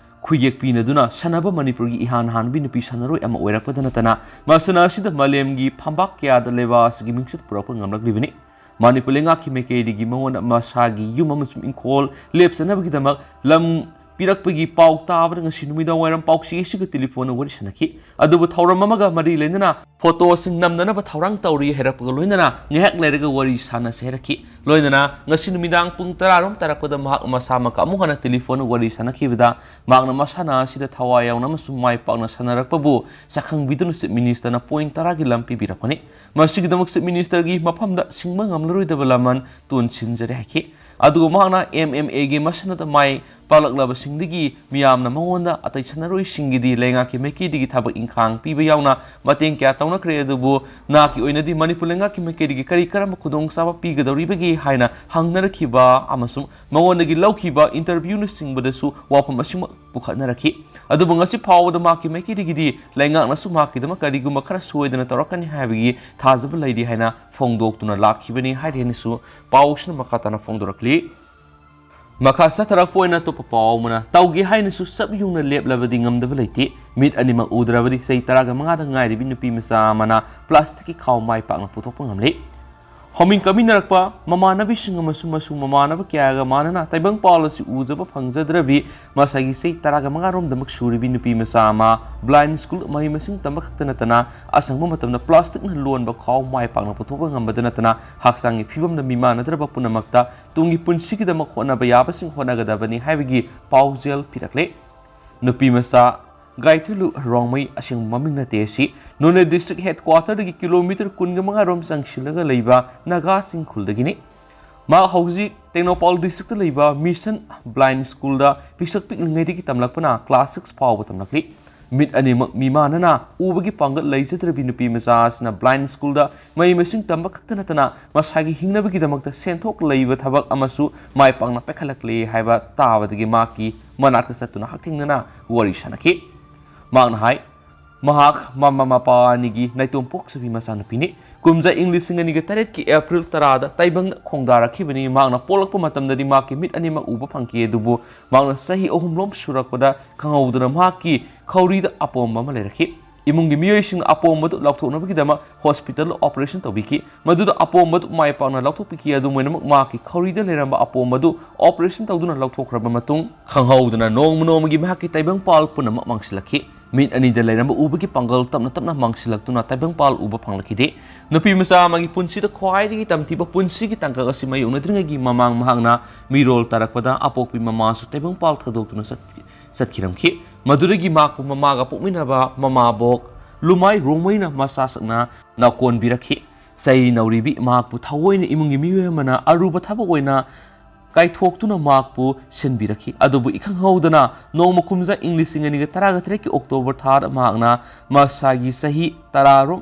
ꯈꯨꯌꯦꯛ ꯄꯤꯅꯗꯨꯅ ꯁꯥꯟꯅꯕ ꯃꯅꯤꯄꯨꯔꯒꯤ ꯏꯍꯥꯟ ꯍꯥꯟꯕꯤ ꯅꯨꯄꯤ ꯁꯥꯟꯅꯔꯣꯏ ꯑꯃ ꯑꯣꯏꯔꯛꯄꯗ ꯅꯠꯇꯅ ꯃꯁꯥꯟꯅ ꯑꯁꯤꯗ ꯃꯥꯂꯦꯝꯒꯤ ꯐꯝꯕꯥꯛ ꯀꯌꯥꯗ ꯂꯩꯕꯥꯛ ꯑꯁꯤꯒꯤ ꯃꯤꯡꯆꯠ ꯄꯨꯔꯛꯄ ꯉꯝꯂꯛꯂꯤꯕꯅꯤ꯫ ꯃꯅꯤꯄꯨꯔ ꯂꯩꯉꯥꯛꯀꯤ ꯃꯥꯏꯀꯩꯗꯒꯤ ꯃꯉꯣꯟꯗ ꯃꯁꯥꯒꯤ ꯌꯨꯝ ꯑꯃꯁꯨꯡ ꯏꯪꯈꯣꯜ ꯂꯦꯞꯆꯅꯕꯒꯤꯗꯃꯛ ꯂꯝ ꯄꯤꯔꯛꯄꯒꯤ ꯄꯥꯎ ꯇꯥꯕꯗ ꯉꯁꯤ ꯅꯨꯃꯤꯗꯥꯡ ꯋꯥꯏꯔꯝ ꯄꯥꯎꯆꯦ ꯑꯁꯤꯒ telephone ꯗ ꯋꯥꯔꯤ ꯁꯥꯟꯅꯈꯤ꯫ ꯑꯗꯨꯕꯨ ꯊꯧꯔꯝ ꯑꯃꯒ ꯃꯔꯤ ꯂꯩꯅꯅ photo ꯁꯤꯡ ꯅꯝꯅꯅꯕ ꯊꯧꯔꯥꯡ ꯇꯧꯔꯤ ꯍꯥꯏꯔꯛꯄꯒ ꯂꯣꯏꯅꯅ ꯉꯥꯏꯍꯥꯛ ꯂꯩꯔꯒ ꯋꯥꯔꯤ ꯁꯥꯟꯅꯁꯦ ꯍꯥꯏꯔꯛꯈꯤ꯫ ꯂꯣꯏꯅꯅ ꯉꯁꯤ ꯅꯨꯃꯤꯗꯥꯡ ꯄꯨꯡ ꯇꯔꯥ ꯔꯣꯝ ꯇꯥꯔꯛꯄꯗ ꯃꯍꯥꯛ ꯃꯁꯥꯃꯛ ꯑꯃꯨꯛ ꯍꯟꯅ telephone ꯗ ꯋꯥꯔꯤ ꯁꯥꯟꯅꯈꯤꯕꯗ ꯃꯍꯥꯛꯅ ꯃꯁꯥꯟꯅ ꯑꯁꯤꯗ ꯊꯋꯥꯏ ꯌꯥꯎꯅ ꯑꯃꯁꯨꯡ ꯃꯥꯏ ꯄꯥꯛꯅ ꯁꯥꯟꯅꯔꯛꯄꯕꯨ ꯁꯛꯈꯪꯕꯤꯗꯨꯅ Chief Minister ꯅ point ꯇꯔꯥꯒꯤ ꯂꯝ ꯄꯤꯕꯤꯔꯛꯄꯅꯤ꯫ ꯃꯁꯤꯒꯤꯗꯃꯛ Chief Minister ꯒꯤ ꯃꯐꯝꯗ ꯁꯤꯡꯕ ꯉꯝꯂꯔꯣꯏꯗꯕ ꯂꯃꯟ ꯇꯣꯟꯁꯤꯟꯖꯔꯤ ꯍꯥꯏꯈꯤ꯫ ꯑꯗꯨꯒ ꯃꯍꯥꯛꯅ M M A ꯒꯤ ꯃꯁꯥꯟꯅꯗ ꯃꯥꯏ ꯄꯥꯛꯂꯛꯂꯕꯁꯤꯡꯗꯒꯤ ꯃꯤꯌꯥꯝꯅ ꯃꯉꯣꯟꯗ ꯑꯇꯩ ꯁꯥꯟꯅꯔꯣꯏꯁꯤꯡꯒꯤꯗꯤ ꯂꯩꯉꯥꯛꯀꯤ ꯃꯥꯏꯀꯩꯗꯒꯤ ꯊꯕꯛ ꯏꯪꯈꯥꯡ ꯄꯤꯕ ꯌꯥꯎꯅ ꯃꯇꯦꯡ ꯀꯌꯥ ꯇꯧꯅꯈ꯭ꯔꯦ, ꯑꯗꯨꯕꯨ ꯅꯍꯥꯛꯀꯤ ꯑꯣꯏꯅꯗꯤ ꯃꯅꯤꯄꯨꯔ ꯂꯩꯉꯥꯛꯀꯤ ꯃꯥꯏꯀꯩꯗꯒꯤ ꯀꯔꯤ ꯀꯔꯝꯕ ꯈꯨꯗꯣꯡꯆꯥꯕ ꯄꯤꯒꯗꯧꯔꯤꯕꯒꯦ ꯍꯥꯏꯅ ꯍꯪꯅꯔꯛꯈꯤꯕ ꯑꯃꯁꯨꯡ ꯃꯉꯣꯟꯗꯒꯤ ꯂꯧꯈꯤꯕ ꯏꯟꯇꯔꯚ꯭ꯌꯨꯅꯆꯤꯡꯕꯗꯁꯨ ꯋꯥꯐꯝ ꯑꯁꯤꯃꯛ ꯄꯨꯈꯠꯅꯔꯛꯈꯤ꯫ ꯑꯗꯨꯕꯨ ꯉꯁꯤ ꯐꯥꯎꯕꯗ ꯃꯍꯥꯛꯀꯤ ꯃꯥꯏꯀꯩꯗꯒꯤꯗꯤ ꯂꯩꯉꯥꯛꯅꯁꯨ ꯃꯍꯥꯛꯀꯤꯗꯃꯛ ꯀꯔꯤꯒꯨꯝꯕ ꯈꯔ ꯁꯣꯏꯗꯅ ꯇꯧꯔꯛꯀꯅꯤ ꯍꯥꯏꯕꯒꯤ ꯊꯥꯖꯕ ꯂꯩꯔꯤ ꯍꯥꯏꯅ ꯐꯣꯡꯗꯣꯛꯇꯨꯅ ꯂꯥꯛꯈꯤꯕꯅꯤ ꯍꯥꯏꯔꯤ ꯍꯥꯏꯅꯁꯨ ꯄꯥꯎꯁꯤꯅ ꯃꯈꯥ ꯇꯥꯅ ꯐꯣꯡꯗꯣꯔꯛꯂꯤ꯫ ꯃꯈꯥ ꯆꯠꯊꯔꯛꯄ ꯑꯣꯏꯅ ꯑꯇꯣꯞꯄ ꯄꯥꯎ ꯑꯃꯅ, ꯇꯧꯒꯦ ꯍꯥꯏꯅꯁꯨ ꯆꯞ ꯌꯨꯡꯅ ꯂꯦꯞꯂꯕꯗꯤ ꯉꯝꯗꯕ ꯂꯩꯇꯦ꯫ ꯃꯤꯠ ꯑꯅꯤꯃꯛ ꯎꯗ꯭ꯔꯕꯗꯤ ꯆꯍꯤ ꯇꯔꯥꯒ ꯃꯉꯥꯗ ꯉꯥꯏꯔꯤꯕꯤ ꯅꯨꯄꯤ ꯃꯆꯥ ꯑꯃꯅ ꯄ꯭ꯂꯥꯁꯇꯤꯛꯀꯤ ꯈꯥꯎ ꯃꯥꯏ ꯄꯥꯛꯅ ꯄꯨꯊꯣꯛꯄ ꯉꯝꯂꯦ꯫ ꯍꯧꯃꯤꯟ ꯀꯥꯃꯤꯟꯅꯔꯛꯄ ꯃꯃꯥꯟꯅꯕꯤꯁꯤꯡ ꯑꯃꯁꯨꯡ ꯃꯁꯨ ꯃꯃꯥꯟꯅꯕ ꯀꯌꯥꯒ ꯃꯥꯟꯅꯅ ꯇꯥꯏꯕꯪꯄꯥꯜ ꯑꯁꯤ ꯎꯖꯕ ꯐꯪꯖꯗ꯭ꯔꯕꯤ ꯃꯁꯥꯒꯤ ꯆꯍꯤ ꯇꯔꯥꯒ ꯃꯉꯥ ꯔꯣꯝꯗꯃꯛ ꯁꯨꯔꯤꯕꯤ ꯅꯨꯄꯤ ꯃꯆꯥ ꯑꯃ blind school ꯃꯍꯩ ꯃꯁꯤꯡ ꯇꯝꯕ ꯈꯛꯇ ꯅꯠꯇꯅ ꯑꯁꯪꯕ ꯃꯇꯝꯗ ꯄ꯭ꯂꯥꯁꯇꯤꯛꯅ ꯂꯣꯟꯕ ꯈꯥꯎ ꯃꯥꯏ ꯄꯥꯛꯅ ꯄꯨꯊꯣꯛꯄ ꯉꯝꯕꯗ ꯅꯠꯇꯅ ꯍꯛꯆꯥꯡꯒꯤ ꯐꯤꯕꯝꯗ ꯃꯤꯃꯥꯟꯅꯗ꯭ꯔꯕ ꯄꯨꯝꯅꯃꯛꯇ ꯇꯨꯡꯒꯤ ꯄꯨꯟꯁꯤꯒꯤꯗꯃꯛ ꯍꯣꯠꯅꯕ ꯌꯥꯕꯁꯤꯡ ꯍꯣꯠꯅꯒꯗꯕꯅꯤ ꯍꯥꯏꯕꯒꯤ ꯄꯥꯎꯖꯦꯜ ꯄꯤꯔꯛꯂꯦ꯫ ꯅꯨꯄꯤ ꯃꯆꯥ ꯒꯥꯏꯊꯨꯂꯨ ꯔꯣꯡꯃꯩ, ꯑꯁꯦꯡꯕ ꯃꯃꯤꯡ ꯅꯠꯇꯦ ꯑꯁꯤ, ꯅꯣꯅꯦ district headquarter ꯗꯒꯤ kilometre ꯀꯨꯟꯒ ꯃꯉꯥ ꯔꯣꯝ ꯆꯪꯁꯤꯜꯂꯒ ꯂꯩꯕ ꯅꯥꯒꯥꯁꯤꯡ ꯈꯨꯜꯗꯒꯤꯅꯤ꯫ ꯃꯍꯥꯛ ꯍꯧꯖꯤꯛ ꯇꯦꯡꯅꯧꯄꯥꯜ district ꯇ ꯂꯩꯕ Mission Blind School ꯗ ꯄꯤꯁꯛ ꯄꯤꯛꯂꯤꯉꯩꯗꯒꯤ ꯇꯝꯂꯛꯄꯅ class six ꯐꯥꯎꯕ ꯇꯝꯂꯛꯂꯤ꯫ ꯃꯤꯠ ꯑꯅꯤꯃꯛ ꯃꯤꯃꯥꯟꯅꯅ ꯎꯕꯒꯤ ꯄꯥꯡꯒꯜ ꯂꯩꯖꯗ꯭ꯔꯕꯤ ꯅꯨꯄꯤ ꯃꯆꯥ ꯑꯁꯤꯅ blind school ꯗ ꯃꯍꯩ ꯃꯁꯤꯡ ꯇꯝꯕ ꯈꯛꯇ ꯅꯠꯇꯅ ꯃꯁꯥꯒꯤ ꯍꯤꯡꯅꯕꯒꯤꯗꯃꯛꯇ ꯁꯦꯟꯊꯣꯛ ꯂꯩꯕ ꯊꯕꯛ ꯑꯃꯁꯨ ꯃꯥꯏ ꯄꯥꯛꯅ ꯄꯥꯏꯈꯠꯂꯛꯂꯦ ꯍꯥꯏꯕ ꯇꯥꯕꯗꯒꯤ ꯃꯍꯥꯛꯀꯤ ꯃꯅꯥꯛꯇ ꯆꯠꯇꯨꯅ ꯍꯛꯊꯦꯡꯅꯅ ꯋꯥꯔꯤ ꯁꯥꯅꯈꯤ꯫ ꯃꯍꯥꯛꯅ ꯍꯥꯏ, ꯃꯍꯥꯛ ꯃꯃꯥ ꯃꯄꯥ ꯑꯅꯤꯒꯤ ꯅꯥꯏꯇꯣꯝ ꯄꯣꯛꯆꯕꯤ ꯃꯆꯥꯅꯨꯄꯤꯅꯤ꯫ ꯀꯨꯝꯖꯥ ꯏꯪ ꯂꯤꯁꯤꯡ ꯑꯅꯤꯒ ꯇꯔꯦꯠꯀꯤ April ꯇꯔꯥꯗ ꯇꯥꯏꯕꯪꯗ ꯈꯣꯡꯗꯥꯔꯛꯈꯤꯕꯅꯤ꯫ ꯃꯍꯥꯛꯅ ꯄꯣꯛꯂꯛꯄ ꯃꯇꯝꯗꯗꯤ ꯃꯍꯥꯛꯀꯤ ꯃꯤꯠ ꯑꯅꯤꯃꯛ ꯎꯕ ꯐꯪꯈꯤ, ꯑꯗꯨꯕꯨ ꯃꯍꯥꯛꯅ ꯆꯍꯤ ꯑꯍꯨꯝ ꯂꯣꯝ ꯁꯨꯔꯛꯄꯗ ꯈꯪꯍꯧꯗꯅ ꯃꯍꯥꯛꯀꯤ ꯈꯧꯔꯤꯗ ꯑꯄꯣꯝꯕ ꯑꯃ ꯂꯩꯔꯛꯈꯤ꯫ ꯏꯃꯨꯡꯒꯤ ꯃꯤꯑꯣꯏꯁꯤꯡꯅ ꯑꯄꯣꯝꯕꯗꯨ ꯂꯧꯊꯣꯛꯅꯕꯒꯤꯗꯃꯛ hospital operation ꯇꯧꯕꯤꯈꯤ꯫ ꯃꯗꯨꯗ ꯑꯄꯣꯝꯕꯗꯨ ꯃꯥꯏ ꯄꯥꯛꯅ ꯂꯧꯊꯣꯛꯄꯤꯈꯤ꯫ ꯑꯗꯨꯝ ꯑꯣꯏꯅꯃꯛ, ꯃꯍꯥꯛꯀꯤ ꯈꯧꯔꯤꯗ ꯂꯩꯔꯝꯕ ꯑꯄꯣꯝꯕꯗꯨ operation ꯇꯧꯗꯨꯅ ꯂꯧꯊꯣꯛꯈ꯭ꯔꯕ ꯃꯇꯨꯡ, ꯈꯪꯍꯧꯗꯅ ꯅꯣꯡꯃ ꯅꯣꯡꯃꯒꯤ ꯃꯍꯥꯛꯀꯤ ꯇꯥꯏꯕꯪꯄꯥꯜ ꯄꯨꯝꯅꯃꯛ ꯃꯥꯡꯁꯤꯜꯂꯛꯈꯤ꯫ ꯃꯤꯠ ꯑꯅꯤꯗ ꯂꯩꯔꯝꯕ ꯎꯕꯒꯤ ꯄꯥꯡꯒꯜ ꯇꯞꯅ ꯇꯞꯅ ꯃꯥꯡꯁꯤꯜꯂꯛꯇꯨꯅ ꯇꯥꯏꯕꯪꯄꯥꯜ ꯎꯕ ꯐꯪꯂꯛꯈꯤꯗꯦ꯫ ꯅꯨꯄꯤ ꯃꯆꯥ ꯑꯃꯒꯤ ꯄꯨꯟꯁꯤꯗ ꯈ꯭ꯋꯥꯏꯗꯒꯤ ꯇꯝꯊꯤꯕ ꯄꯨꯟꯁꯤꯒꯤ ꯇꯥꯡꯀꯛ ꯑꯁꯤ ꯃꯥꯌꯣꯛꯅꯗ꯭ꯔꯤꯉꯩꯒꯤ ꯃꯃꯥꯡ ꯃꯍꯥꯛꯅ ꯃꯤꯔꯣꯜ ꯇꯥꯔꯛꯄꯗ ꯑꯄꯣꯛꯄꯤ ꯃꯃꯥꯁꯨ ꯇꯥꯏꯕꯪꯄꯥꯜ ꯊꯥꯗꯣꯛꯇꯨꯅ ꯆꯠ-, ꯆꯠꯈꯤꯔꯝꯈꯤ꯫ ꯃꯗꯨꯗꯒꯤ ꯃꯍꯥꯛꯄꯨ ꯃꯃꯥꯒ ꯄꯣꯛꯃꯤꯟꯅꯕ ꯃꯃꯥꯕꯣꯛ ꯂꯨꯃꯥꯏ ꯔꯣꯡꯃꯩꯅ ꯃꯆꯥ ꯁꯛꯅ ꯅꯥꯎꯀꯣꯟꯕꯤꯔꯛꯈꯤ꯫ ꯆꯍꯤ ꯅꯧꯔꯤꯕꯤ ꯃꯍꯥꯛꯄꯨ ꯊꯑꯣꯏꯅ ꯏꯃꯨꯡꯒꯤ ꯃꯤꯑꯣꯏ ꯑꯃꯅ ꯑꯔꯨꯕ ꯊꯕꯛ ꯑꯣꯏꯅ ꯀꯥꯏꯊꯣꯛꯇꯨꯅ ꯃꯍꯥꯛꯄꯨ ꯁꯤꯟꯕꯤꯔꯛꯈꯤ꯫ ꯑꯗꯨꯕꯨ ꯏꯈꯪꯍꯧꯗꯅ ꯅꯣꯡꯃ ꯀꯨꯝꯖꯥ ꯏꯪ ꯂꯤꯁꯤꯡ ꯑꯅꯤꯒ ꯇꯔꯥꯒ ꯇꯔꯦꯠꯀꯤ ꯑꯣꯛꯇꯣꯕꯔ ꯊꯥꯗ ꯃꯍꯥꯛꯅ ꯃꯁꯥꯒꯤ ꯆꯍꯤ ꯇꯔꯥꯔꯣꯝ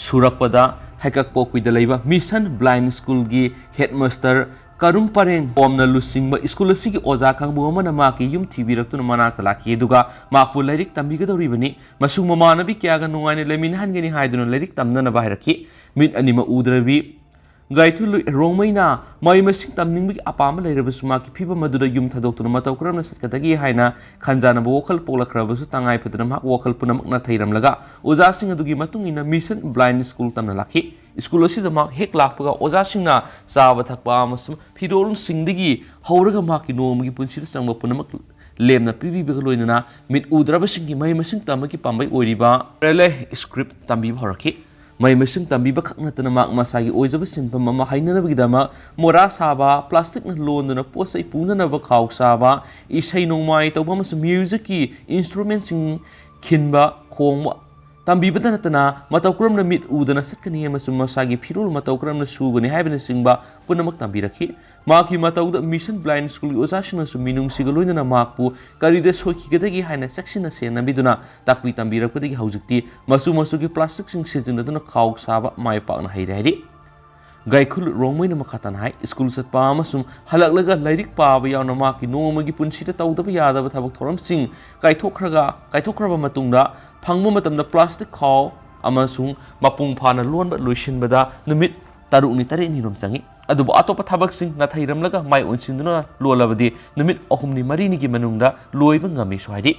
ꯁꯨꯔꯛꯄꯗ ꯍꯩꯀꯛꯄꯣꯛꯄꯤꯗ ꯂꯩꯕ ꯃꯤꯁꯟ ꯕ꯭ꯂꯥꯏꯟ ꯁ꯭ꯀꯨꯜꯒꯤ ꯍꯦꯗꯃꯥꯁꯇꯔ ꯀꯔꯨꯝ ꯄꯔꯦꯡ ꯄꯣꯝꯅ ꯂꯨꯆꯤꯡꯕ ꯁ꯭ꯀꯨꯜ ꯑꯁꯤꯒꯤ ꯑꯣꯖꯥ ꯀꯥꯡꯕꯨ ꯑꯃꯅ ꯃꯍꯥꯛꯀꯤ ꯌꯨꯝ ꯊꯤꯕꯤꯔꯛꯇꯨꯅ ꯃꯅꯥꯛꯇ ꯂꯥꯛꯈꯤ꯫ ꯑꯗꯨꯒ ꯃꯍꯥꯛꯄꯨ ꯂꯥꯏꯔꯤꯛ ꯇꯝꯕꯤꯒꯗꯧꯔꯤꯕꯅꯤ, ꯃꯁꯨꯡ ꯃꯃꯥꯟꯅꯕꯤ ꯀꯌꯥꯒ ꯅꯨꯡꯉꯥꯏꯅ ꯂꯩꯃꯤꯟꯅꯍꯟꯒꯅꯤ ꯍꯥꯏꯗꯨꯅ ꯂꯥꯏꯔꯤꯛ ꯇꯝꯅꯅꯕ ꯍꯥꯏꯔꯛꯈꯤ꯫ ꯃꯤꯠ ꯑꯅꯤꯃꯛ ꯎꯗ꯭ꯔꯕꯤ ꯒꯥꯏꯊꯨꯂꯨꯏ ꯔꯣꯡꯃꯩꯅ ꯃꯍꯩ ꯃꯁꯤꯡ ꯇꯝꯅꯤꯡꯕꯒꯤ ꯑꯄꯥꯝꯕ ꯂꯩꯔꯕꯁꯨ ꯃꯍꯥꯛꯀꯤ ꯐꯤꯕꯝ ꯑꯗꯨꯗ ꯌꯨꯝ ꯊꯥꯗꯣꯛꯇꯨꯅ ꯃꯇꯧ ꯀꯔꯝꯅ ꯆꯠꯀꯗꯒꯦ ꯍꯥꯏꯅ ꯈꯟꯖꯥꯅꯕ ꯋꯥꯈꯜ ꯄꯣꯛꯂꯛꯈ꯭ꯔꯕꯁꯨ ꯇꯉꯥꯏ ꯐꯗꯅ ꯃꯍꯥꯛ ꯋꯥꯈꯜ ꯄꯨꯝꯅꯃꯛ ꯅꯥꯊꯩꯔꯝꯂꯒ ꯑꯣꯖꯥꯁꯤꯡ ꯑꯗꯨꯒꯤ ꯃꯇꯨꯡ ꯏꯟꯅ ꯃꯤꯁꯟ ꯕ꯭ꯂꯥꯏꯟ ꯁ꯭ꯀꯨꯜ ꯇꯝꯅ ꯂꯥꯛꯈꯤ꯫ ꯁ꯭ꯀꯨꯜ ꯑꯁꯤꯗ ꯃꯍꯥꯛ ꯍꯦꯛ ꯂꯥꯛꯄꯒ ꯑꯣꯖꯥꯁꯤꯡꯅ ꯆꯥꯕ ꯊꯛꯄ ꯑꯃꯁꯨꯡ ꯐꯤꯔꯣꯜꯁꯤꯡꯗꯒꯤ ꯍꯧꯔꯒ ꯃꯍꯥꯛꯀꯤ ꯅꯣꯡꯃꯒꯤ ꯄꯨꯟꯁꯤꯗ ꯆꯪꯕ ꯄꯨꯝꯅꯃꯛ ꯂꯦꯝꯅ ꯄꯤꯕꯤꯕꯒ ꯂꯣꯏꯅꯅ ꯃꯤꯠ ꯎꯗ꯭ꯔꯕꯁꯤꯡꯒꯤ ꯃꯍꯩ ꯃꯁꯤꯡ ꯇꯝꯕꯒꯤ ꯄꯥꯝꯕꯩ ꯑꯣꯏꯔꯤꯕ ꯕ꯭ꯔꯦꯂꯦ ꯁ꯭ꯀ꯭ꯔꯤꯞ ꯇꯝꯕꯤꯕ ꯍꯧꯔꯛꯈꯤ꯫ ꯃꯍꯩ ꯃꯁꯤꯡ ꯇꯝꯕꯤꯕ ꯈꯛ ꯅꯠꯇꯅ ꯃꯍꯥꯛ ꯃꯁꯥꯒꯤ ꯑꯣꯏꯖꯕ ꯁꯤꯟꯐꯝ ꯑꯃ ꯍꯩꯅꯅꯕꯒꯤꯗꯃꯛ ꯃꯣꯔꯥ ꯁꯥꯕ, ꯄ꯭ꯂꯥꯁꯇꯤꯛꯅ ꯂꯣꯟꯗꯨꯅ ꯄꯣꯠ ꯆꯩ ꯄꯨꯅꯅꯕ ꯈꯥꯎ ꯁꯥꯕ, ꯏꯁꯩ ꯅꯣꯡꯃꯥꯏ ꯇꯧꯕ ꯑꯃꯁꯨꯡ ꯃ꯭ꯌꯨꯖꯤꯛꯀꯤ ꯏꯟꯁꯇ꯭ꯔꯨꯃꯦꯟꯁꯤꯡ ꯈꯤꯟꯕ, ꯈꯣꯡꯕ ꯇꯝꯕꯤꯕꯇ ꯅꯠꯇꯅ ꯃꯇꯧ ꯀꯔꯝꯅ ꯃꯤꯠ ꯎꯗꯅ ꯆꯠꯀꯅꯤ ꯑꯃꯁꯨꯡ ꯃꯁꯥꯒꯤ ꯐꯤꯔꯣꯜ ꯃꯇꯧ ꯀꯔꯝꯅ ꯁꯨꯒꯅꯤ ꯍꯥꯏꯕꯅꯆꯤꯡꯕ ꯄꯨꯝꯅꯃꯛ ꯇꯝꯕꯤꯔꯛꯈꯤ꯫ ꯃꯍꯥꯛꯀꯤ ꯃꯇꯧꯗ ꯃꯤꯁꯟ ꯕ꯭ꯂꯥꯏꯟ ꯁ꯭ꯀꯨꯜꯒꯤ ꯑꯣꯖꯥꯁꯤꯡꯅꯁꯨ ꯃꯤꯅꯨꯡꯁꯤꯒ ꯂꯣꯏꯅꯅ ꯃꯍꯥꯛꯄꯨ ꯀꯔꯤꯗ ꯁꯣꯏꯈꯤꯒꯗꯒꯦ ꯍꯥꯏꯅ ꯆꯦꯛꯁꯤꯟꯅ ꯁꯦꯟꯅꯕꯤꯗꯨꯅ ꯇꯥꯛꯄꯤ ꯇꯝꯕꯤꯔꯛꯄꯗꯒꯤ ꯍꯧꯖꯤꯛꯇꯤ ꯃꯆꯨ ꯃꯆꯨꯒꯤ ꯄ꯭ꯂꯥꯁꯇꯤꯛꯁꯤꯡ ꯁꯤꯖꯤꯟꯅꯗꯨꯅ ꯈꯥꯎ ꯁꯥꯕ ꯃꯥꯏ ꯄꯥꯛꯅ ꯍꯩꯔꯦ ꯍꯥꯏꯔꯤ꯫ ꯒꯥꯏꯈꯨꯜ ꯔꯣꯡꯃꯩꯅ ꯃꯈꯥ ꯇꯥꯅ ꯍꯥꯏ, ꯁ꯭ꯀꯨꯜ ꯆꯠꯄ ꯑꯃꯁꯨꯡ ꯍꯜꯂꯛꯂꯒ ꯂꯥꯏꯔꯤꯛ ꯄꯥꯕ ꯌꯥꯎꯅ ꯃꯍꯥꯛꯀꯤ ꯅꯣꯡꯃꯒꯤ ꯄꯨꯟꯁꯤꯗ ꯇꯧꯗꯕ ꯌꯥꯗꯕ ꯊꯕꯛ ꯊꯧꯔꯝꯁꯤꯡ ꯀꯥꯏꯊꯣꯛꯈ꯭ꯔꯒ, ꯀꯥꯏꯊꯣꯛꯈ꯭ꯔꯕ ꯃꯇꯨꯡꯗ ꯐꯪꯕ ꯃꯇꯝꯗ ꯄ꯭ꯂꯥꯁꯇꯤꯛ ꯈꯥꯎ ꯑꯃꯁꯨꯡ ꯃꯄꯨꯡ ꯐꯥꯅ ꯂꯣꯟꯕ ꯂꯣꯏꯁꯤꯟꯕꯗ ꯅꯨꯃꯤꯠ ꯇꯔꯨꯛꯅꯤ ꯇꯔꯦꯠꯅꯤꯔꯣꯝ ꯆꯪꯏ꯫ ꯑꯗꯨꯕꯨ ꯑꯇꯣꯞꯄ ꯊꯕꯛꯁꯤꯡ ꯅꯥꯊꯩꯔꯝꯂꯒ ꯃꯥꯏ ꯑꯣꯟꯁꯤꯟꯗꯨꯅ ꯂꯣꯜꯂꯕꯗꯤ ꯅꯨꯃꯤꯠ ꯑꯍꯨꯝꯅꯤ ꯃꯔꯤꯅꯤꯒꯤ ꯃꯅꯨꯡꯗ ꯂꯣꯏꯕ ꯉꯝꯃꯤꯁꯨ ꯍꯥꯏꯔꯤ꯫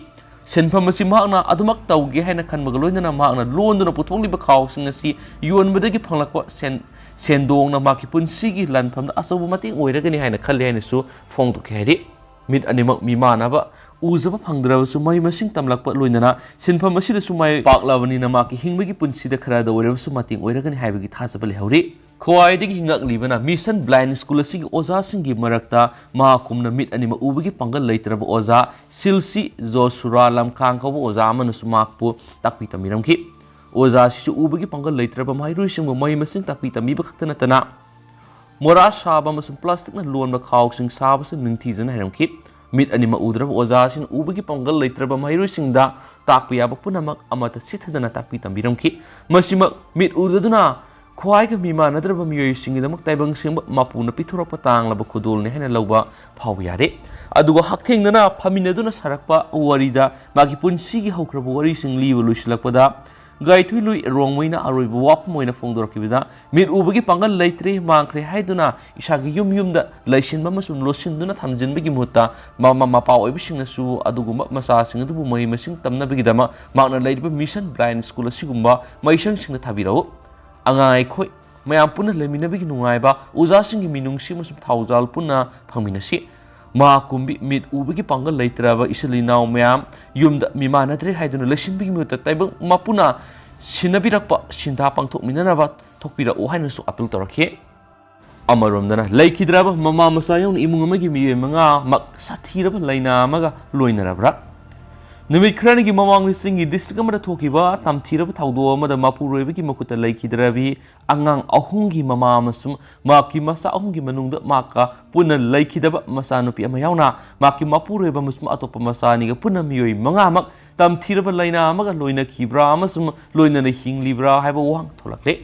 ꯁꯤꯟꯐꯝ ꯑꯁꯤ ꯃꯍꯥꯛꯅ ꯑꯗꯨꯃꯛ ꯇꯧꯒꯦ ꯍꯥꯏꯅ ꯈꯟꯕꯒ ꯂꯣꯏꯅꯅ ꯃꯍꯥꯛꯅ ꯂꯣꯟꯗꯨꯅ ꯄꯨꯊꯣꯛꯂꯤꯕ ꯈꯥꯎꯁꯤꯡ ꯑꯁꯤ ꯌꯣꯟꯕꯗꯒꯤ ꯐꯪꯂꯛꯄ ꯁꯦꯟ, ꯁꯦꯟꯗꯣꯡꯅ ꯃꯍꯥꯛꯀꯤ ꯄꯨꯟꯁꯤꯒꯤ ꯂꯥꯟꯐꯝꯗ ꯑꯆꯧꯕ ꯃꯇꯦꯡ ꯑꯣꯏꯔꯒꯅꯤ ꯍꯥꯏꯅ ꯈꯜꯂꯤ ꯍꯥꯏꯅꯁꯨ ꯐꯣꯡꯗꯣꯛꯈꯤ ꯍꯥꯏꯔꯤ꯫ ꯃꯤꯠ ꯑꯅꯤꯃꯛ ꯃꯤꯃꯥꯟꯅꯕ ꯎꯖꯕ ꯐꯪꯗ꯭ꯔꯕꯁꯨ ꯃꯍꯩ ꯃꯁꯤꯡ ꯇꯝꯂꯛꯄ ꯂꯣꯏꯅꯅ ꯁꯤꯟꯐꯝ ꯑꯁꯤꯗꯁꯨ ꯃꯥꯏ ꯄꯥꯛꯂꯕꯅꯤꯅ ꯃꯍꯥꯛꯀꯤ ꯍꯤꯡꯕꯒꯤ ꯄꯨꯟꯁꯤꯗ ꯈꯔꯗ ꯑꯣꯏꯔꯕꯁꯨ ꯃꯇꯦꯡ ꯑꯣꯏꯔꯒꯅꯤ ꯍꯥꯏꯕꯒꯤ ꯊꯥꯖꯕ ꯂꯩꯍꯧꯔꯤ꯫ ꯈ꯭ꯋꯥꯏꯗꯒꯤ ꯉꯛꯂꯤꯕꯅ ꯃꯤꯁꯟ ꯕ꯭ꯂꯥꯏꯟ ꯁ꯭ꯀꯨꯜ ꯑꯁꯤꯒꯤ ꯑꯣꯖꯥꯁꯤꯡꯒꯤ ꯃꯔꯛꯇ ꯃꯍꯥꯛꯀꯨꯝꯅ ꯃꯤꯠ ꯑꯅꯤꯃꯛ ꯎꯕꯒꯤ ꯄꯥꯡꯒꯜ ꯂꯩꯇ꯭ꯔꯕ ꯑꯣꯖꯥ ꯁꯤꯜꯁꯤ ꯖꯣꯁꯨꯔꯥ ꯂꯝꯈꯥꯡ ꯀꯧꯕ ꯑꯣꯖꯥ ꯑꯃꯅꯁꯨ ꯃꯍꯥꯛꯄꯨ ꯇꯥꯛꯄꯤ ꯇꯝꯕꯤꯔꯝꯈꯤ꯫ ꯑꯣꯖꯥ ꯑꯁꯤꯁꯨ ꯎꯕꯒꯤ ꯄꯥꯡꯒꯜ ꯂꯩꯇ꯭ꯔꯕ ꯃꯍꯩꯔꯣꯏꯁꯤꯡꯕꯨ ꯃꯍꯩ ꯃꯁꯤꯡ ꯇꯥꯛꯄꯤ ꯇꯝꯕꯤꯕ ꯈꯛꯇ ꯅꯠꯇꯅ ꯃꯣꯔꯥ ꯁꯥꯕ ꯑꯃꯁꯨꯡ ꯄ꯭ꯂꯥꯁꯇꯤꯛꯅ ꯂꯣꯟꯕ ꯈꯥꯎꯁꯤꯡ ꯁꯥꯕꯁꯨ ꯅꯤꯡꯊꯤꯖꯅ ꯍꯩꯔꯝꯈꯤ꯫ ꯃꯤꯠ ꯑꯅꯤꯃꯛ ꯎꯗ꯭ꯔꯕ ꯑꯣꯖꯥꯁꯤꯡꯅ ꯎꯕꯒꯤ ꯄꯥꯡꯒꯜ ꯂꯩꯇ꯭ꯔꯕ ꯃꯍꯩꯔꯣꯏꯁꯤꯡꯗ ꯇꯥꯛꯄ ꯌꯥꯕ ꯄꯨꯝꯅꯃꯛ ꯑꯃꯠꯇ ꯁꯤꯊꯗꯅ ꯇꯥꯛꯄꯤ ꯇꯝꯕꯤꯔꯝꯈꯤ꯫ ꯃꯁꯤꯃꯛ ꯃꯤꯠ ꯎꯗꯗꯨꯅ ꯈ꯭ꯋꯥꯏꯒ ꯃꯤꯃꯥꯟꯅꯗ꯭ꯔꯕ ꯃꯤꯑꯣꯏꯁꯤꯡꯒꯤꯗꯃꯛ ꯇꯥꯏꯕꯪ ꯁꯦꯝꯕ ꯃꯄꯨꯅ ꯄꯤꯊꯣꯔꯛꯄ ꯇꯥꯡꯂꯕ ꯈꯨꯗꯣꯜꯅꯤ ꯍꯥꯏꯅ ꯂꯧꯕ ꯐꯥꯎꯕ ꯌꯥꯔꯦ꯫ ꯑꯗꯨꯒ ꯍꯛꯊꯦꯡꯅꯅ ꯐꯝꯃꯤꯟꯅꯗꯨꯅ ꯁꯥꯔꯛꯄ ꯋꯥꯔꯤꯗ ꯃꯥꯒꯤ ꯄꯨꯟꯁꯤꯒꯤ ꯍꯧꯈ꯭ꯔꯕ ꯋꯥꯔꯤꯁꯤꯡ ꯂꯤꯕ ꯂꯣꯏꯁꯤꯜꯂꯛꯄꯗ, ꯒꯥꯏꯊꯨꯏꯂꯨꯏ ꯔꯣꯡꯃꯩꯅ ꯑꯔꯣꯏꯕ ꯋꯥꯐꯝ ꯑꯣꯏꯅ ꯐꯣꯡꯗꯣꯔꯛꯈꯤꯕꯗ, ꯃꯤꯠ ꯎꯕꯒꯤ ꯄꯥꯡꯒꯜ ꯂꯩꯇ꯭ꯔꯦ, ꯃꯥꯡꯈ꯭ꯔꯦ ꯍꯥꯏꯗꯨꯅ ꯏꯁꯥꯒꯤ ꯌꯨꯝ ꯌꯨꯝꯗ ꯂꯩꯁꯤꯟꯕ ꯑꯃꯁꯨꯡ ꯂꯣꯠꯁꯤꯟꯗꯨꯅ ꯊꯝꯖꯤꯟꯕꯒꯤ ꯃꯍꯨꯠꯇ, ꯃꯃꯥ ꯃꯄꯥ ꯑꯣꯏꯕꯁꯤꯡꯅꯁꯨ ꯑꯗꯨꯒꯨꯝꯕ ꯃꯆꯥꯁꯤꯡ ꯑꯗꯨꯕꯨ ꯃꯍꯩ ꯃꯁꯤꯡ ꯇꯝꯅꯕꯒꯤꯗꯃꯛ ꯃꯍꯥꯛꯅ ꯂꯩꯔꯤꯕ ꯃꯤꯁꯟ ꯕ꯭ꯂꯥꯏꯟ ꯁ꯭ꯀꯨꯜ ꯑꯁꯤꯒꯨꯝꯕ ꯃꯍꯩꯁꯪꯁꯤꯡꯗ ꯊꯥꯕꯤꯔꯛꯎ꯫ ꯑꯉꯥꯡ ꯑꯩꯈꯣꯏ ꯃꯌꯥꯝ ꯄꯨꯟꯅ ꯂꯩꯃꯤꯟꯅꯕꯒꯤ ꯅꯨꯡꯉꯥꯏꯕ, ꯑꯣꯖꯥꯁꯤꯡꯒꯤ ꯃꯤꯅꯨꯡꯁꯤ ꯑꯃꯁꯨꯡ ꯊꯧꯖꯥꯜ ꯄꯨꯟꯅ ꯐꯪꯃꯤꯟꯅꯁꯤ꯫ ꯃꯍꯥꯛꯀꯨꯝꯕꯤ ꯃꯤꯠ ꯎꯕꯒꯤ ꯄꯥꯡꯒꯜ ꯂꯩꯇ꯭ꯔꯕ ꯏꯆꯤꯜ ꯏꯅꯥꯎ ꯃꯌꯥꯝ ꯌꯨꯝꯗ ꯃꯤꯃꯥꯟꯅꯗ꯭ꯔꯦ ꯍꯥꯏꯗꯨꯅ ꯂꯩꯁꯤꯟꯕꯒꯤ ꯃꯍꯨꯠꯇ ꯇꯥꯏꯕꯪ ꯃꯄꯨꯅ ꯁꯤꯟꯅꯕꯤꯔꯛꯄ ꯁꯤꯟꯊꯥ ꯄꯥꯡꯊꯣꯛꯃꯤꯟꯅꯅꯕ ꯊꯣꯛꯄꯤꯔꯛꯎ ꯍꯥꯏꯅꯁꯨ ꯑꯥꯄꯤꯜ ꯇꯧꯔꯛꯈꯤ꯫ ꯑꯃꯔꯣꯝꯗꯅ, ꯂꯩꯈꯤꯗ꯭ꯔꯕ ꯃꯃꯥ ꯃꯆꯥ ꯌꯥꯎꯅ ꯏꯃꯨꯡ ꯑꯃꯒꯤ ꯃꯤꯑꯣꯏ ꯃꯉꯥꯃꯛ ꯁꯥꯊꯤꯔꯕ ꯂꯥꯏꯅꯥ ꯑꯃꯒ ꯂꯣꯏꯅꯔꯕ꯭ꯔꯥ? ꯅꯨꯃꯤꯠ ꯈꯔꯅꯤꯒꯤ ꯃꯃꯥꯡꯗ ꯆꯤꯡꯒꯤ ꯗꯤꯁꯇ꯭ꯔꯤꯛ ꯑꯃꯗ ꯊꯣꯛꯈꯤꯕ ꯇꯝꯊꯤꯔꯕ ꯊꯧꯗꯣꯛ ꯑꯃꯗ ꯃꯄꯨꯔꯣꯏꯕꯒꯤ ꯃꯈꯨꯠꯇ ꯂꯩꯈꯤꯗ꯭ꯔꯕꯤ ꯑꯉꯥꯡ ꯑꯍꯨꯝꯒꯤ ꯃꯃꯥ ꯑꯃꯁꯨꯡ ꯃꯍꯥꯛꯀꯤ ꯃꯆꯥ ꯑꯍꯨꯝꯒꯤ ꯃꯅꯨꯡꯗ ꯃꯍꯥꯛꯀ ꯄꯨꯟꯅ ꯂꯩꯈꯤꯗꯕ ꯃꯆꯥꯅꯨꯄꯤ ꯑꯃ ꯌꯥꯎꯅ ꯃꯍꯥꯛꯀꯤ ꯃꯄꯨꯔꯣꯏꯕ ꯑꯃꯁꯨꯡ ꯑꯇꯣꯞꯄ ꯃꯆꯥ ꯑꯅꯤꯒ ꯄꯨꯟꯅ ꯃꯤꯑꯣꯏ ꯃꯉꯥꯃꯛ ꯇꯝꯊꯤꯔꯕ ꯂꯥꯏꯅꯥ ꯑꯃꯒ ꯂꯣꯏꯅꯈꯤꯕ꯭ꯔꯥ ꯑꯃꯁꯨꯡ ꯂꯣꯏꯅꯅ ꯍꯤꯡꯂꯤꯕ꯭ꯔꯥ ꯍꯥꯏꯕ ꯋꯥꯍꯪ ꯊꯣꯛꯂꯛꯂꯦ꯫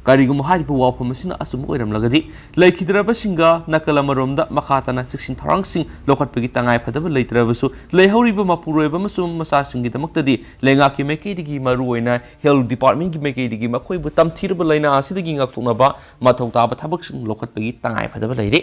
ꯀꯔꯤꯒꯨꯝꯕ ꯍꯥꯏꯔꯤꯕ ꯋꯥꯐꯝ ꯑꯁꯤꯅ ꯑꯆꯨꯝꯕ ꯑꯣꯏꯔꯝꯂꯒꯗꯤ, ꯂꯩꯈꯤꯗ꯭ꯔꯕꯁꯤꯡꯒ ꯅꯥꯀꯜ ꯑꯃꯔꯣꯝꯗ ꯃꯈꯥ ꯇꯥꯅ ꯆꯦꯛꯁꯤꯟ ꯊꯧꯔꯥꯡꯁꯤꯡ ꯂꯧꯈꯠꯄꯒꯤ ꯇꯉꯥꯏ ꯐꯗꯕ ꯂꯩꯇ꯭ꯔꯕꯁꯨ, ꯂꯩꯍꯧꯔꯤꯕ ꯃꯄꯨꯔꯣꯏꯕ ꯑꯃꯁꯨꯡ ꯃꯆꯥꯁꯤꯡꯒꯤꯗꯃꯛꯇꯗꯤ ꯂꯩꯉꯥꯛꯀꯤ ꯃꯥꯏꯀꯩꯗꯒꯤ, ꯃꯔꯨꯑꯣꯏꯅ ꯍꯦꯜꯊ ꯗꯤꯄꯥꯔꯠꯃꯦꯟꯒꯤ ꯃꯥꯏꯀꯩꯗꯒꯤ ꯃꯈꯣꯏꯕꯨ ꯇꯝꯊꯤꯔꯕ ꯂꯥꯏꯅꯥ ꯑꯁꯤꯗꯒꯤ ꯉꯥꯛꯊꯣꯛꯅꯕ ꯃꯊꯧ ꯇꯥꯕ ꯊꯕꯛꯁꯤꯡ ꯂꯧꯈꯠꯄꯒꯤ ꯇꯉꯥꯏ ꯐꯗꯕ ꯂꯩꯔꯦ꯫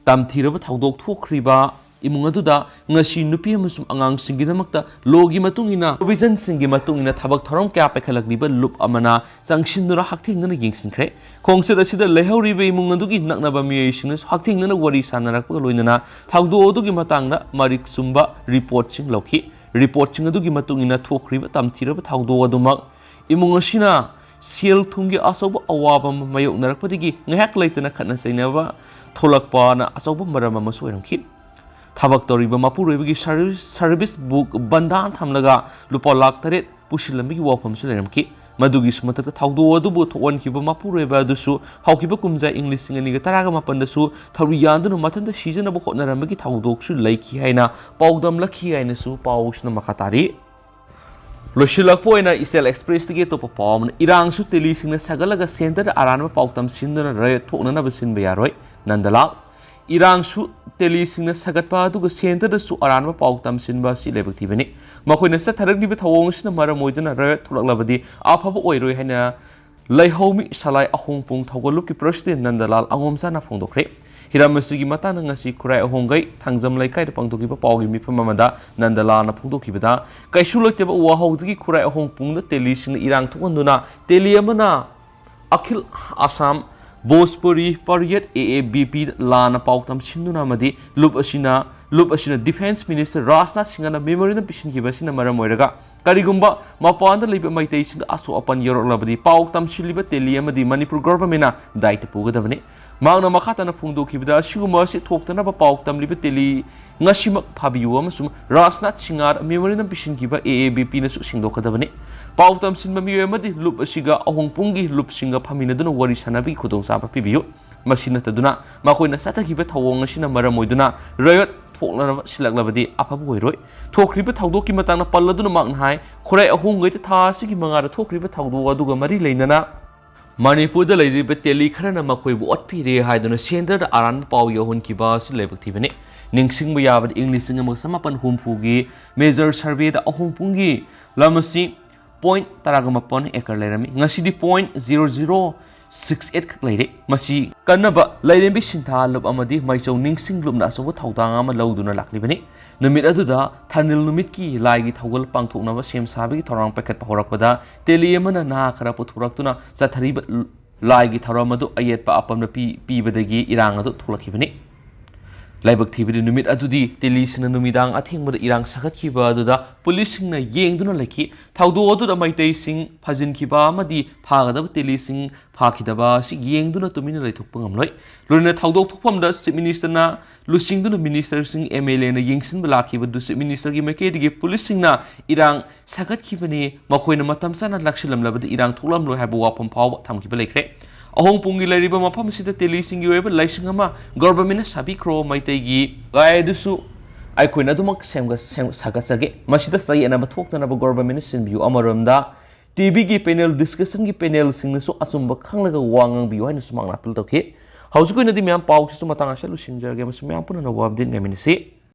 ꯇꯝꯊꯤꯔꯕ ꯊꯧꯗꯣꯛ ꯊꯣꯛꯈ꯭ꯔꯤꯕ ꯏꯃꯨꯡ ꯑꯗꯨꯗ ꯉꯁꯤ ꯅꯨꯄꯤ ꯑꯃꯁꯨꯡ ꯑꯉꯥꯡꯁꯤꯡꯒꯤꯗꯃꯛꯇ ꯂꯣꯒꯤ ꯃꯇꯨꯡ ꯏꯟꯅ, ꯄ꯭ꯔꯣꯚꯤꯖꯟꯁꯤꯡꯒꯤ ꯃꯇꯨꯡ ꯏꯟꯅ ꯊꯕꯛ ꯊꯧꯔꯝ ꯀꯌꯥ ꯄꯥꯏꯈꯠꯂꯛꯂꯤꯕ ꯂꯨꯞ ꯑꯃꯅ ꯆꯪꯁꯤꯟꯗꯨꯅ ꯍꯛꯊꯦꯡꯅꯅ ꯌꯦꯡꯁꯤꯟꯈ꯭ꯔꯦ꯫ ꯈꯣꯡꯆꯠ ꯑꯁꯤꯗ ꯂꯩꯍꯧꯔꯤꯕ ꯏꯃꯨꯡ ꯑꯗꯨꯒꯤ ꯅꯛꯅꯕ ꯃꯤꯑꯣꯏꯁꯤꯡꯅꯁꯨ ꯍꯛꯊꯦꯡꯅꯅ ꯋꯥꯔꯤ ꯁꯥꯅꯔꯛꯄꯒ ꯂꯣꯏꯅꯅ ꯊꯧꯗꯣꯛ ꯑꯗꯨꯒꯤ ꯃꯇꯥꯡꯗ ꯃꯔꯤꯛ ꯆꯨꯝꯕ ꯔꯤꯄꯣꯔꯠꯁꯤꯡ ꯂꯧꯈꯤ꯫ ꯔꯤꯄꯣꯔꯠꯁꯤꯡ ꯑꯗꯨꯒꯤ ꯃꯇꯨꯡ ꯏꯟꯅ ꯊꯣꯛꯈ꯭ꯔꯤꯕ ꯇꯝꯊꯤꯔꯕ ꯊꯧꯗꯣꯛ ꯑꯗꯨꯃꯛ ꯏꯃꯨꯡ ꯑꯁꯤꯅ ꯁꯦꯜ ꯊꯨꯝꯒꯤ ꯑꯆꯧꯕ ꯑꯋꯥꯕ ꯑꯃ ꯃꯥꯌꯣꯛꯅꯔꯛꯄꯗꯒꯤ ꯉꯥꯏꯍꯥꯛ ꯂꯩꯇꯅ ꯈꯠꯅ ꯆꯩꯅꯕ ꯊꯣꯛꯂꯛꯄꯅ ꯑꯆꯧꯕ ꯃꯔꯝ ꯑꯃꯁꯨ ꯑꯣꯏꯔꯝꯈꯤ꯫ ꯊꯕꯛ ꯇꯧꯔꯤꯕ ꯃꯄꯨꯔꯣꯏꯕꯒꯤ ꯁꯔꯚꯤꯁ, ꯁꯔꯚꯤꯁ ꯕꯨꯛ ꯕꯟꯗꯥꯟ ꯊꯝꯂꯒ ꯂꯨꯄꯥ ꯂꯥꯈ ꯇꯔꯦꯠ ꯄꯨꯁꯤꯜꯂꯝꯕꯒꯤ ꯋꯥꯐꯝꯁꯨ ꯂꯩꯔꯝꯈꯤ꯫ ꯃꯗꯨꯒꯤꯁꯨ ꯃꯊꯛꯇ ꯊꯧꯗꯣꯛ ꯑꯗꯨꯕꯨ ꯊꯣꯛꯍꯟꯈꯤꯕ ꯃꯄꯨꯔꯣꯏꯕ ꯑꯗꯨꯁꯨ ꯍꯧꯈꯤꯕ ꯀꯨꯝꯖꯥ ꯏꯪ ꯂꯤꯁꯤꯡ ꯑꯅꯤꯒ ꯇꯔꯥꯒ ꯃꯥꯄꯟꯗꯁꯨ ꯊꯧꯔꯤ ꯌꯥꯟꯗꯨꯅ ꯃꯊꯟꯇ ꯁꯤꯖꯅꯕ ꯍꯣꯠꯅꯔꯝꯕꯒꯤ ꯊꯧꯗꯣꯛꯁꯨ ꯂꯩꯈꯤ ꯍꯥꯏꯅ ꯄꯥꯎꯗꯝꯂꯛꯈꯤ ꯍꯥꯏꯅꯁꯨ ꯄꯥꯎꯁꯤꯅ ꯃꯈꯥ ꯇꯥꯔꯤ꯫ ꯂꯣꯏꯁꯤꯜꯂꯛꯄ ꯑꯣꯏꯅ ꯏꯆꯦꯜ ꯑꯦꯛꯁꯄ꯭ꯔꯦꯁꯇꯒꯤ ꯑꯇꯣꯞꯄ ꯄꯥꯎ ꯑꯃꯅ, ꯏꯔꯥꯡꯁꯨ ꯇꯦꯂꯤꯁꯤꯡꯅ ꯁꯥꯒꯠꯂꯒ ꯁꯦꯟꯇꯔꯗ ꯑꯔꯥꯟꯕ ꯄꯥꯎ ꯇꯝꯁꯤꯟꯗꯨꯅ ꯔꯥꯌꯣꯠ ꯊꯣꯛꯅꯅꯕ ꯁꯤꯟꯕ ꯌꯥꯔꯣꯏ, ꯅꯟꯗꯂꯥꯜ꯫ ꯏꯔꯥꯡꯁꯨ ꯇꯦꯂꯤꯁꯤꯡꯅ ꯁꯥꯒꯠꯄ ꯑꯗꯨꯒ ꯁꯦꯟꯇꯔꯗꯁꯨ ꯑꯔꯥꯟꯕ ꯄꯥꯎ ꯇꯝꯁꯤꯟꯕ ꯑꯁꯤ ꯂꯥꯏꯕꯛ ꯊꯤꯕꯅꯤ꯫ ꯃꯈꯣꯏꯅ ꯆꯠꯊꯔꯛꯂꯤꯕ ꯊꯧꯑꯣꯡ ꯑꯁꯤꯅ ꯃꯔꯝ ꯑꯣꯏꯗꯨꯅ ꯔꯥꯌꯣꯠ ꯊꯣꯛꯂꯛꯂꯕꯗꯤ ꯑꯐꯕ ꯑꯣꯏꯔꯣꯏ ꯍꯥꯏꯅ ꯂꯩꯍꯧꯃꯤ ꯁꯂꯥꯏ ꯑꯍꯣꯡꯄꯨꯡ ꯊꯧꯒꯜꯂꯨꯞꯀꯤ ꯄ꯭ꯔꯁꯤꯗꯦꯟ ꯅꯟꯗꯂꯥꯜ ꯑꯉꯣꯝꯆꯥꯅ ꯐꯣꯡꯗꯣꯛꯈ꯭ꯔꯦ꯫ ꯍꯤꯔꯝ ꯑꯁꯤꯒꯤ ꯃꯇꯥꯡꯗ ꯉꯁꯤ ꯈꯨꯔꯥꯏ ꯑꯍꯣꯡꯒꯩ ꯊꯥꯡꯖꯝ ꯂꯩꯀꯥꯏꯗ ꯄꯥꯡꯊꯣꯛꯈꯤꯕ ꯄꯥꯎꯒꯤ ꯃꯤꯐꯝ ꯑꯃꯗ ꯅꯟꯗꯂꯥꯜꯅ ꯐꯣꯡꯗꯣꯛꯈꯤꯕꯗ, ꯀꯩꯁꯨ ꯂꯩꯇꯕ ꯋꯥꯍꯧꯗꯒꯤ ꯈꯨꯔꯥꯏ ꯑꯍꯣꯡꯄꯨꯡꯗ ꯇꯦꯂꯤꯁꯤꯡꯅ ꯏꯔꯥꯡ ꯊꯣꯛꯍꯟꯗꯨꯅ ꯇꯦꯂꯤ ꯑꯃꯅ ꯑꯈꯤꯜ Assam Bhojpuri ꯄꯔꯤꯌꯠ, A A B P, ꯂꯥꯟꯅ ꯄꯥꯎ ꯇꯝꯁꯤꯟꯗꯨꯅ ꯑꯃꯗꯤ ꯂꯨꯞ ꯑꯁꯤꯅ, ꯂꯨꯞ ꯑꯁꯤꯅ ꯗꯤꯐꯦꯟꯁ ꯃꯤꯅꯤꯁꯇꯔ ꯔꯥꯖꯅꯥꯊ ꯁꯤꯡꯍꯅ ꯃꯦꯃꯣꯔꯦꯟꯗꯝ ꯄꯤꯁꯤꯟꯈꯤꯕ ꯑꯁꯤꯅ ꯃꯔꯝ ꯑꯣꯏꯔꯒ ꯀꯔꯤꯒꯨꯝꯕ ꯃꯄꯥꯟꯗ ꯂꯩꯕ ꯃꯩꯇꯩꯁꯤꯡꯗ ꯑꯁꯣꯛ ꯑꯄꯟ ꯌꯧꯔꯛꯂꯕꯗꯤ ꯄꯥꯎ ꯇꯝꯁꯤꯜꯂꯤꯕ ꯇꯦꯂꯤ ꯑꯃꯗꯤ ꯃꯅꯤꯄꯨꯔ ꯒꯣꯚꯔꯟꯃꯦꯟꯅ ꯗꯥꯏꯇ ꯄꯨꯒꯗꯕꯅꯤ꯫ ꯃꯍꯥꯛꯅ ꯃꯈꯥ ꯇꯥꯅ ꯐꯣꯡꯗꯣꯛꯈꯤꯕꯗ, ꯑꯁꯤꯒꯨꯝꯕ ꯑꯁꯤ ꯊꯣꯛꯇꯅꯕ ꯄꯥꯎ ꯇꯝꯂꯤꯕ ꯇꯦꯂꯤ ꯉꯁꯤꯃꯛ ꯐꯥꯕꯤꯌꯨ ꯑꯃꯁꯨꯡ ꯔꯥꯖꯅꯥꯊ ꯁꯤꯡꯍꯗ ꯃꯦꯃꯣꯔꯦꯟꯗꯝ ꯄꯤꯁꯤꯟꯈꯤꯕ A A B P ꯅꯁꯨ ꯁꯦꯡꯗꯣꯛꯀꯗꯕꯅꯤ꯫ ꯄꯥꯎ ꯇꯝꯁꯤꯟꯕ ꯃꯤꯑꯣꯏ ꯑꯃꯗꯤ ꯂꯨꯞ ꯑꯁꯤꯒ ꯑꯍꯣꯡꯄꯨꯡꯒꯤ ꯂꯨꯞꯁꯤꯡꯒ ꯐꯝꯃꯤꯟꯅꯗꯨꯅ ꯋꯥꯔꯤ ꯁꯥꯟꯅꯕꯒꯤ ꯈꯨꯗꯣꯡꯆꯥꯕ ꯄꯤꯕꯤꯌꯨ꯫ ꯃꯁꯤ ꯅꯠꯇꯗꯨꯅ ꯃꯈꯣꯏꯅ ꯆꯠꯊꯈꯤꯕ ꯊꯧꯑꯣꯡ ꯑꯁꯤꯅ ꯃꯔꯝ ꯑꯣꯏꯗꯨꯅ ꯔꯥꯌꯣꯠ ꯊꯣꯛꯅꯅꯕ ꯁꯤꯜꯂꯛꯂꯕꯗꯤ ꯑꯐꯕ ꯑꯣꯏꯔꯣꯏ꯫ ꯊꯣꯛꯈ꯭ꯔꯤꯕ ꯊꯧꯗꯣꯛꯀꯤ ꯃꯇꯥꯡꯗ ꯄꯜꯂꯗꯨꯅ ꯃꯍꯥꯛꯅ ꯍꯥꯏ, ꯈꯨꯔꯥꯏ ꯑꯍꯣꯡꯒꯩꯗ ꯊꯥ ꯑꯁꯤꯒꯤ ꯃꯉꯥꯗ ꯊꯣꯛꯈ꯭ꯔꯤꯕ ꯊꯧꯗꯣꯛ ꯑꯗꯨꯒ ꯃꯔꯤ ꯂꯩꯅꯅ ꯃꯅꯤꯄꯨꯔꯗ ꯂꯩꯔꯤꯕ ꯇꯦꯂꯤ ꯈꯔꯅ ꯃꯈꯣꯏꯕꯨ ꯑꯣꯠꯄꯤꯔꯦ ꯍꯥꯏꯗꯨꯅ ꯁꯦꯟꯇꯔꯗ ꯑꯔꯥꯟꯕ ꯄꯥꯎ ꯌꯧꯍꯟꯈꯤꯕ ꯑꯁꯤ ꯂꯥꯏꯕꯛ ꯊꯤꯕꯅꯤ꯫ ꯅꯤꯡꯁꯤꯡꯕ ꯌꯥꯕꯗ, ꯏꯪ ꯂꯤꯁꯤꯡ ꯑꯃꯒ ꯆꯃꯥꯄꯟ ꯍꯨꯝꯐꯨꯒꯤ ꯃꯦꯖꯔ ꯁꯔꯚꯦꯗ ꯑꯍꯣꯡꯄꯨꯡꯒꯤ ꯂꯝ ꯑꯁꯤ ꯄꯣꯏꯟꯠ ꯇꯔꯥꯒ ꯃꯥꯄꯟ ꯑꯦꯀꯔ ꯂꯩꯔꯝꯃꯤ꯫ ꯉꯁꯤꯗꯤ point zero zero six eight ꯈꯛ ꯂꯩꯔꯦ꯫ ꯃꯁꯤ ꯀꯟꯅꯕ ꯂꯥꯏꯔꯦꯝꯕꯤ ꯁꯤꯟꯊꯥ ꯂꯨꯞ ꯑꯃꯗꯤ ꯃꯩꯆꯧ ꯅꯤꯡꯁꯤꯡ ꯂꯨꯞꯅ ꯑꯆꯧꯕ ꯊꯧꯗꯥꯡ ꯑꯃ ꯂꯧꯗꯨꯅ ꯂꯥꯛꯂꯤꯕꯅꯤ꯫ ꯅꯨꯃꯤꯠ ꯑꯗꯨꯗ ꯊꯥꯅꯤꯜ ꯅꯨꯃꯤꯠꯀꯤ ꯂꯥꯏꯒꯤ ꯊꯧꯒꯜ ꯄꯥꯡꯊꯣꯛꯅꯕ ꯁꯦꯝ ꯁꯥꯕꯒꯤ ꯊꯧꯔꯥꯡ ꯄꯥꯏꯈꯠꯄ ꯍꯧꯔꯛꯄꯗ, ꯇꯦꯂꯤ ꯑꯃꯅ ꯅꯍꯥ ꯈꯔ ꯄꯨꯊꯣꯔꯛꯇꯨꯅ ꯆꯠꯊꯔꯤꯕ ꯂꯥꯏꯒꯤ ꯊꯧꯔꯝ ꯑꯗꯨ ꯑꯌꯦꯠꯄ ꯑꯄꯟꯕ ꯄꯤ-, ꯄꯤꯕꯗꯒꯤ ꯏꯔꯥꯡ ꯑꯗꯨ ꯊꯣꯛꯂꯛꯈꯤꯕꯅꯤ꯫ ꯂꯥꯏꯕꯛ ꯊꯤꯕꯗꯤ ꯅꯨꯃꯤꯠ ꯑꯗꯨꯗꯤ ꯇꯦꯂꯤꯁꯤꯡꯅ ꯅꯨꯃꯤꯗꯥꯡ ꯑꯊꯦꯡꯕꯗ ꯏꯔꯥꯡ ꯁꯥꯒꯠꯈꯤꯕ ꯑꯗꯨꯗ ꯄꯨꯂꯤꯁꯁꯤꯡꯅ ꯌꯦꯡꯗꯨꯅ ꯂꯩꯈꯤ꯫ ꯊꯧꯗꯣꯛ ꯑꯗꯨꯗ ꯃꯩꯇꯩꯁꯤꯡ ꯐꯥꯖꯤꯟꯈꯤꯕ ꯑꯃꯗꯤ ꯐꯥꯒꯗꯕ ꯇꯦꯂꯤꯁꯤꯡ ꯐꯥꯈꯤꯗꯕ ꯑꯁꯤ ꯌꯦꯡꯗꯨꯅ ꯇꯨꯃꯤꯟꯅ ꯂꯩꯊꯣꯛꯄ ꯉꯝꯂꯣꯏ꯫ ꯂꯣꯏꯅꯅ ꯊꯧꯗꯣꯛ ꯊꯣꯛꯐꯝꯗ ꯆꯤꯐ ꯃꯤꯅꯤꯁꯇꯔꯅ ꯂꯨꯆꯤꯡꯗꯨꯅ ꯃꯤꯅꯤꯁꯇꯔꯁꯤꯡ, ꯑꯦꯝ ꯑꯦꯜ ꯑꯦꯅ ꯌꯦꯡꯁꯤꯟꯕ ꯂꯥꯛꯈꯤꯕ ꯑꯗꯨ ꯆꯤꯐ ꯃꯤꯅꯤꯁꯇꯔꯒꯤ ꯃꯥꯏꯀꯩꯗꯒꯤ ꯄꯨꯂꯤꯁꯁꯤꯡꯅ ꯏꯔꯥꯡ ꯁꯥꯒꯠꯈꯤꯕꯅꯤ꯫ ꯃꯈꯣꯏꯅ ꯃꯇꯝ ꯆꯥꯅ ꯂꯥꯛꯁꯤꯜꯂꯝꯂꯕꯗꯤ ꯏꯔꯥꯡ ꯊꯣꯛꯂꯝꯂꯣꯏ ꯍꯥꯏꯕ ꯋꯥꯐꯝ ꯐꯥꯎꯕ ꯊꯝꯈꯤꯕ ꯂꯩꯈ꯭ꯔꯦ꯫ ꯑꯍꯣꯡꯄꯨꯡꯒꯤ ꯂꯩꯔꯤꯕ ꯃꯐꯝ ꯑꯁꯤꯗ ꯇꯦꯂꯤꯁꯤꯡꯒꯤ ꯑꯣꯏꯕ ꯂꯥꯏꯁꯪ ꯑꯃ ꯒꯣꯔꯕꯃꯦꯟꯅ ꯁꯥꯕꯤꯈ꯭ꯔꯣ꯫ ꯃꯩꯇꯩꯒꯤ ꯒꯥꯏ ꯑꯗꯨꯁꯨ ꯑꯩꯈꯣꯏꯅ ꯑꯗꯨꯃꯛ ꯁꯦꯝꯒ-, ꯁꯦꯝ-, ꯁꯥꯒꯠꯆꯒꯦ꯫ ꯃꯁꯤꯗ ꯆꯌꯦꯠꯅꯕ ꯊꯣꯛꯇꯅꯕ ꯒꯣꯔꯕꯃꯦꯟꯅ ꯁꯤꯟꯕꯤꯌꯨ꯫ ꯑꯃꯔꯣꯝꯗ ꯇꯤꯚꯤꯒꯤ ꯄꯦꯅꯦꯜ, ꯗꯤꯁꯀꯁꯟꯒꯤ ꯄꯦꯅꯦꯜꯁꯤꯡꯅꯁꯨ ꯑꯆꯨꯝꯕ ꯈꯪꯂꯒ ꯋꯥ ꯉꯥꯡꯕꯤꯌꯨ ꯍꯥꯏꯅꯁꯨ ꯃꯍꯥꯛꯅ ꯑꯄꯤꯜ ꯇꯧꯈꯤ꯫ ꯍꯧꯖꯤꯛ ꯑꯣꯏꯅꯗꯤ ꯃꯌꯥꯝ ꯄꯥꯎꯁꯤꯁꯨ ꯃꯇꯥꯡ ꯑꯁꯤꯗ ꯂꯣꯏꯁꯤꯟꯖꯔꯒꯦ꯫ ꯃꯁꯤ ꯃꯌꯥꯝ ꯄꯨꯟꯅ ꯑꯅꯧꯕ ꯑꯞꯗꯦꯠ ꯉꯥꯏꯃꯤꯟꯅꯁꯤ꯫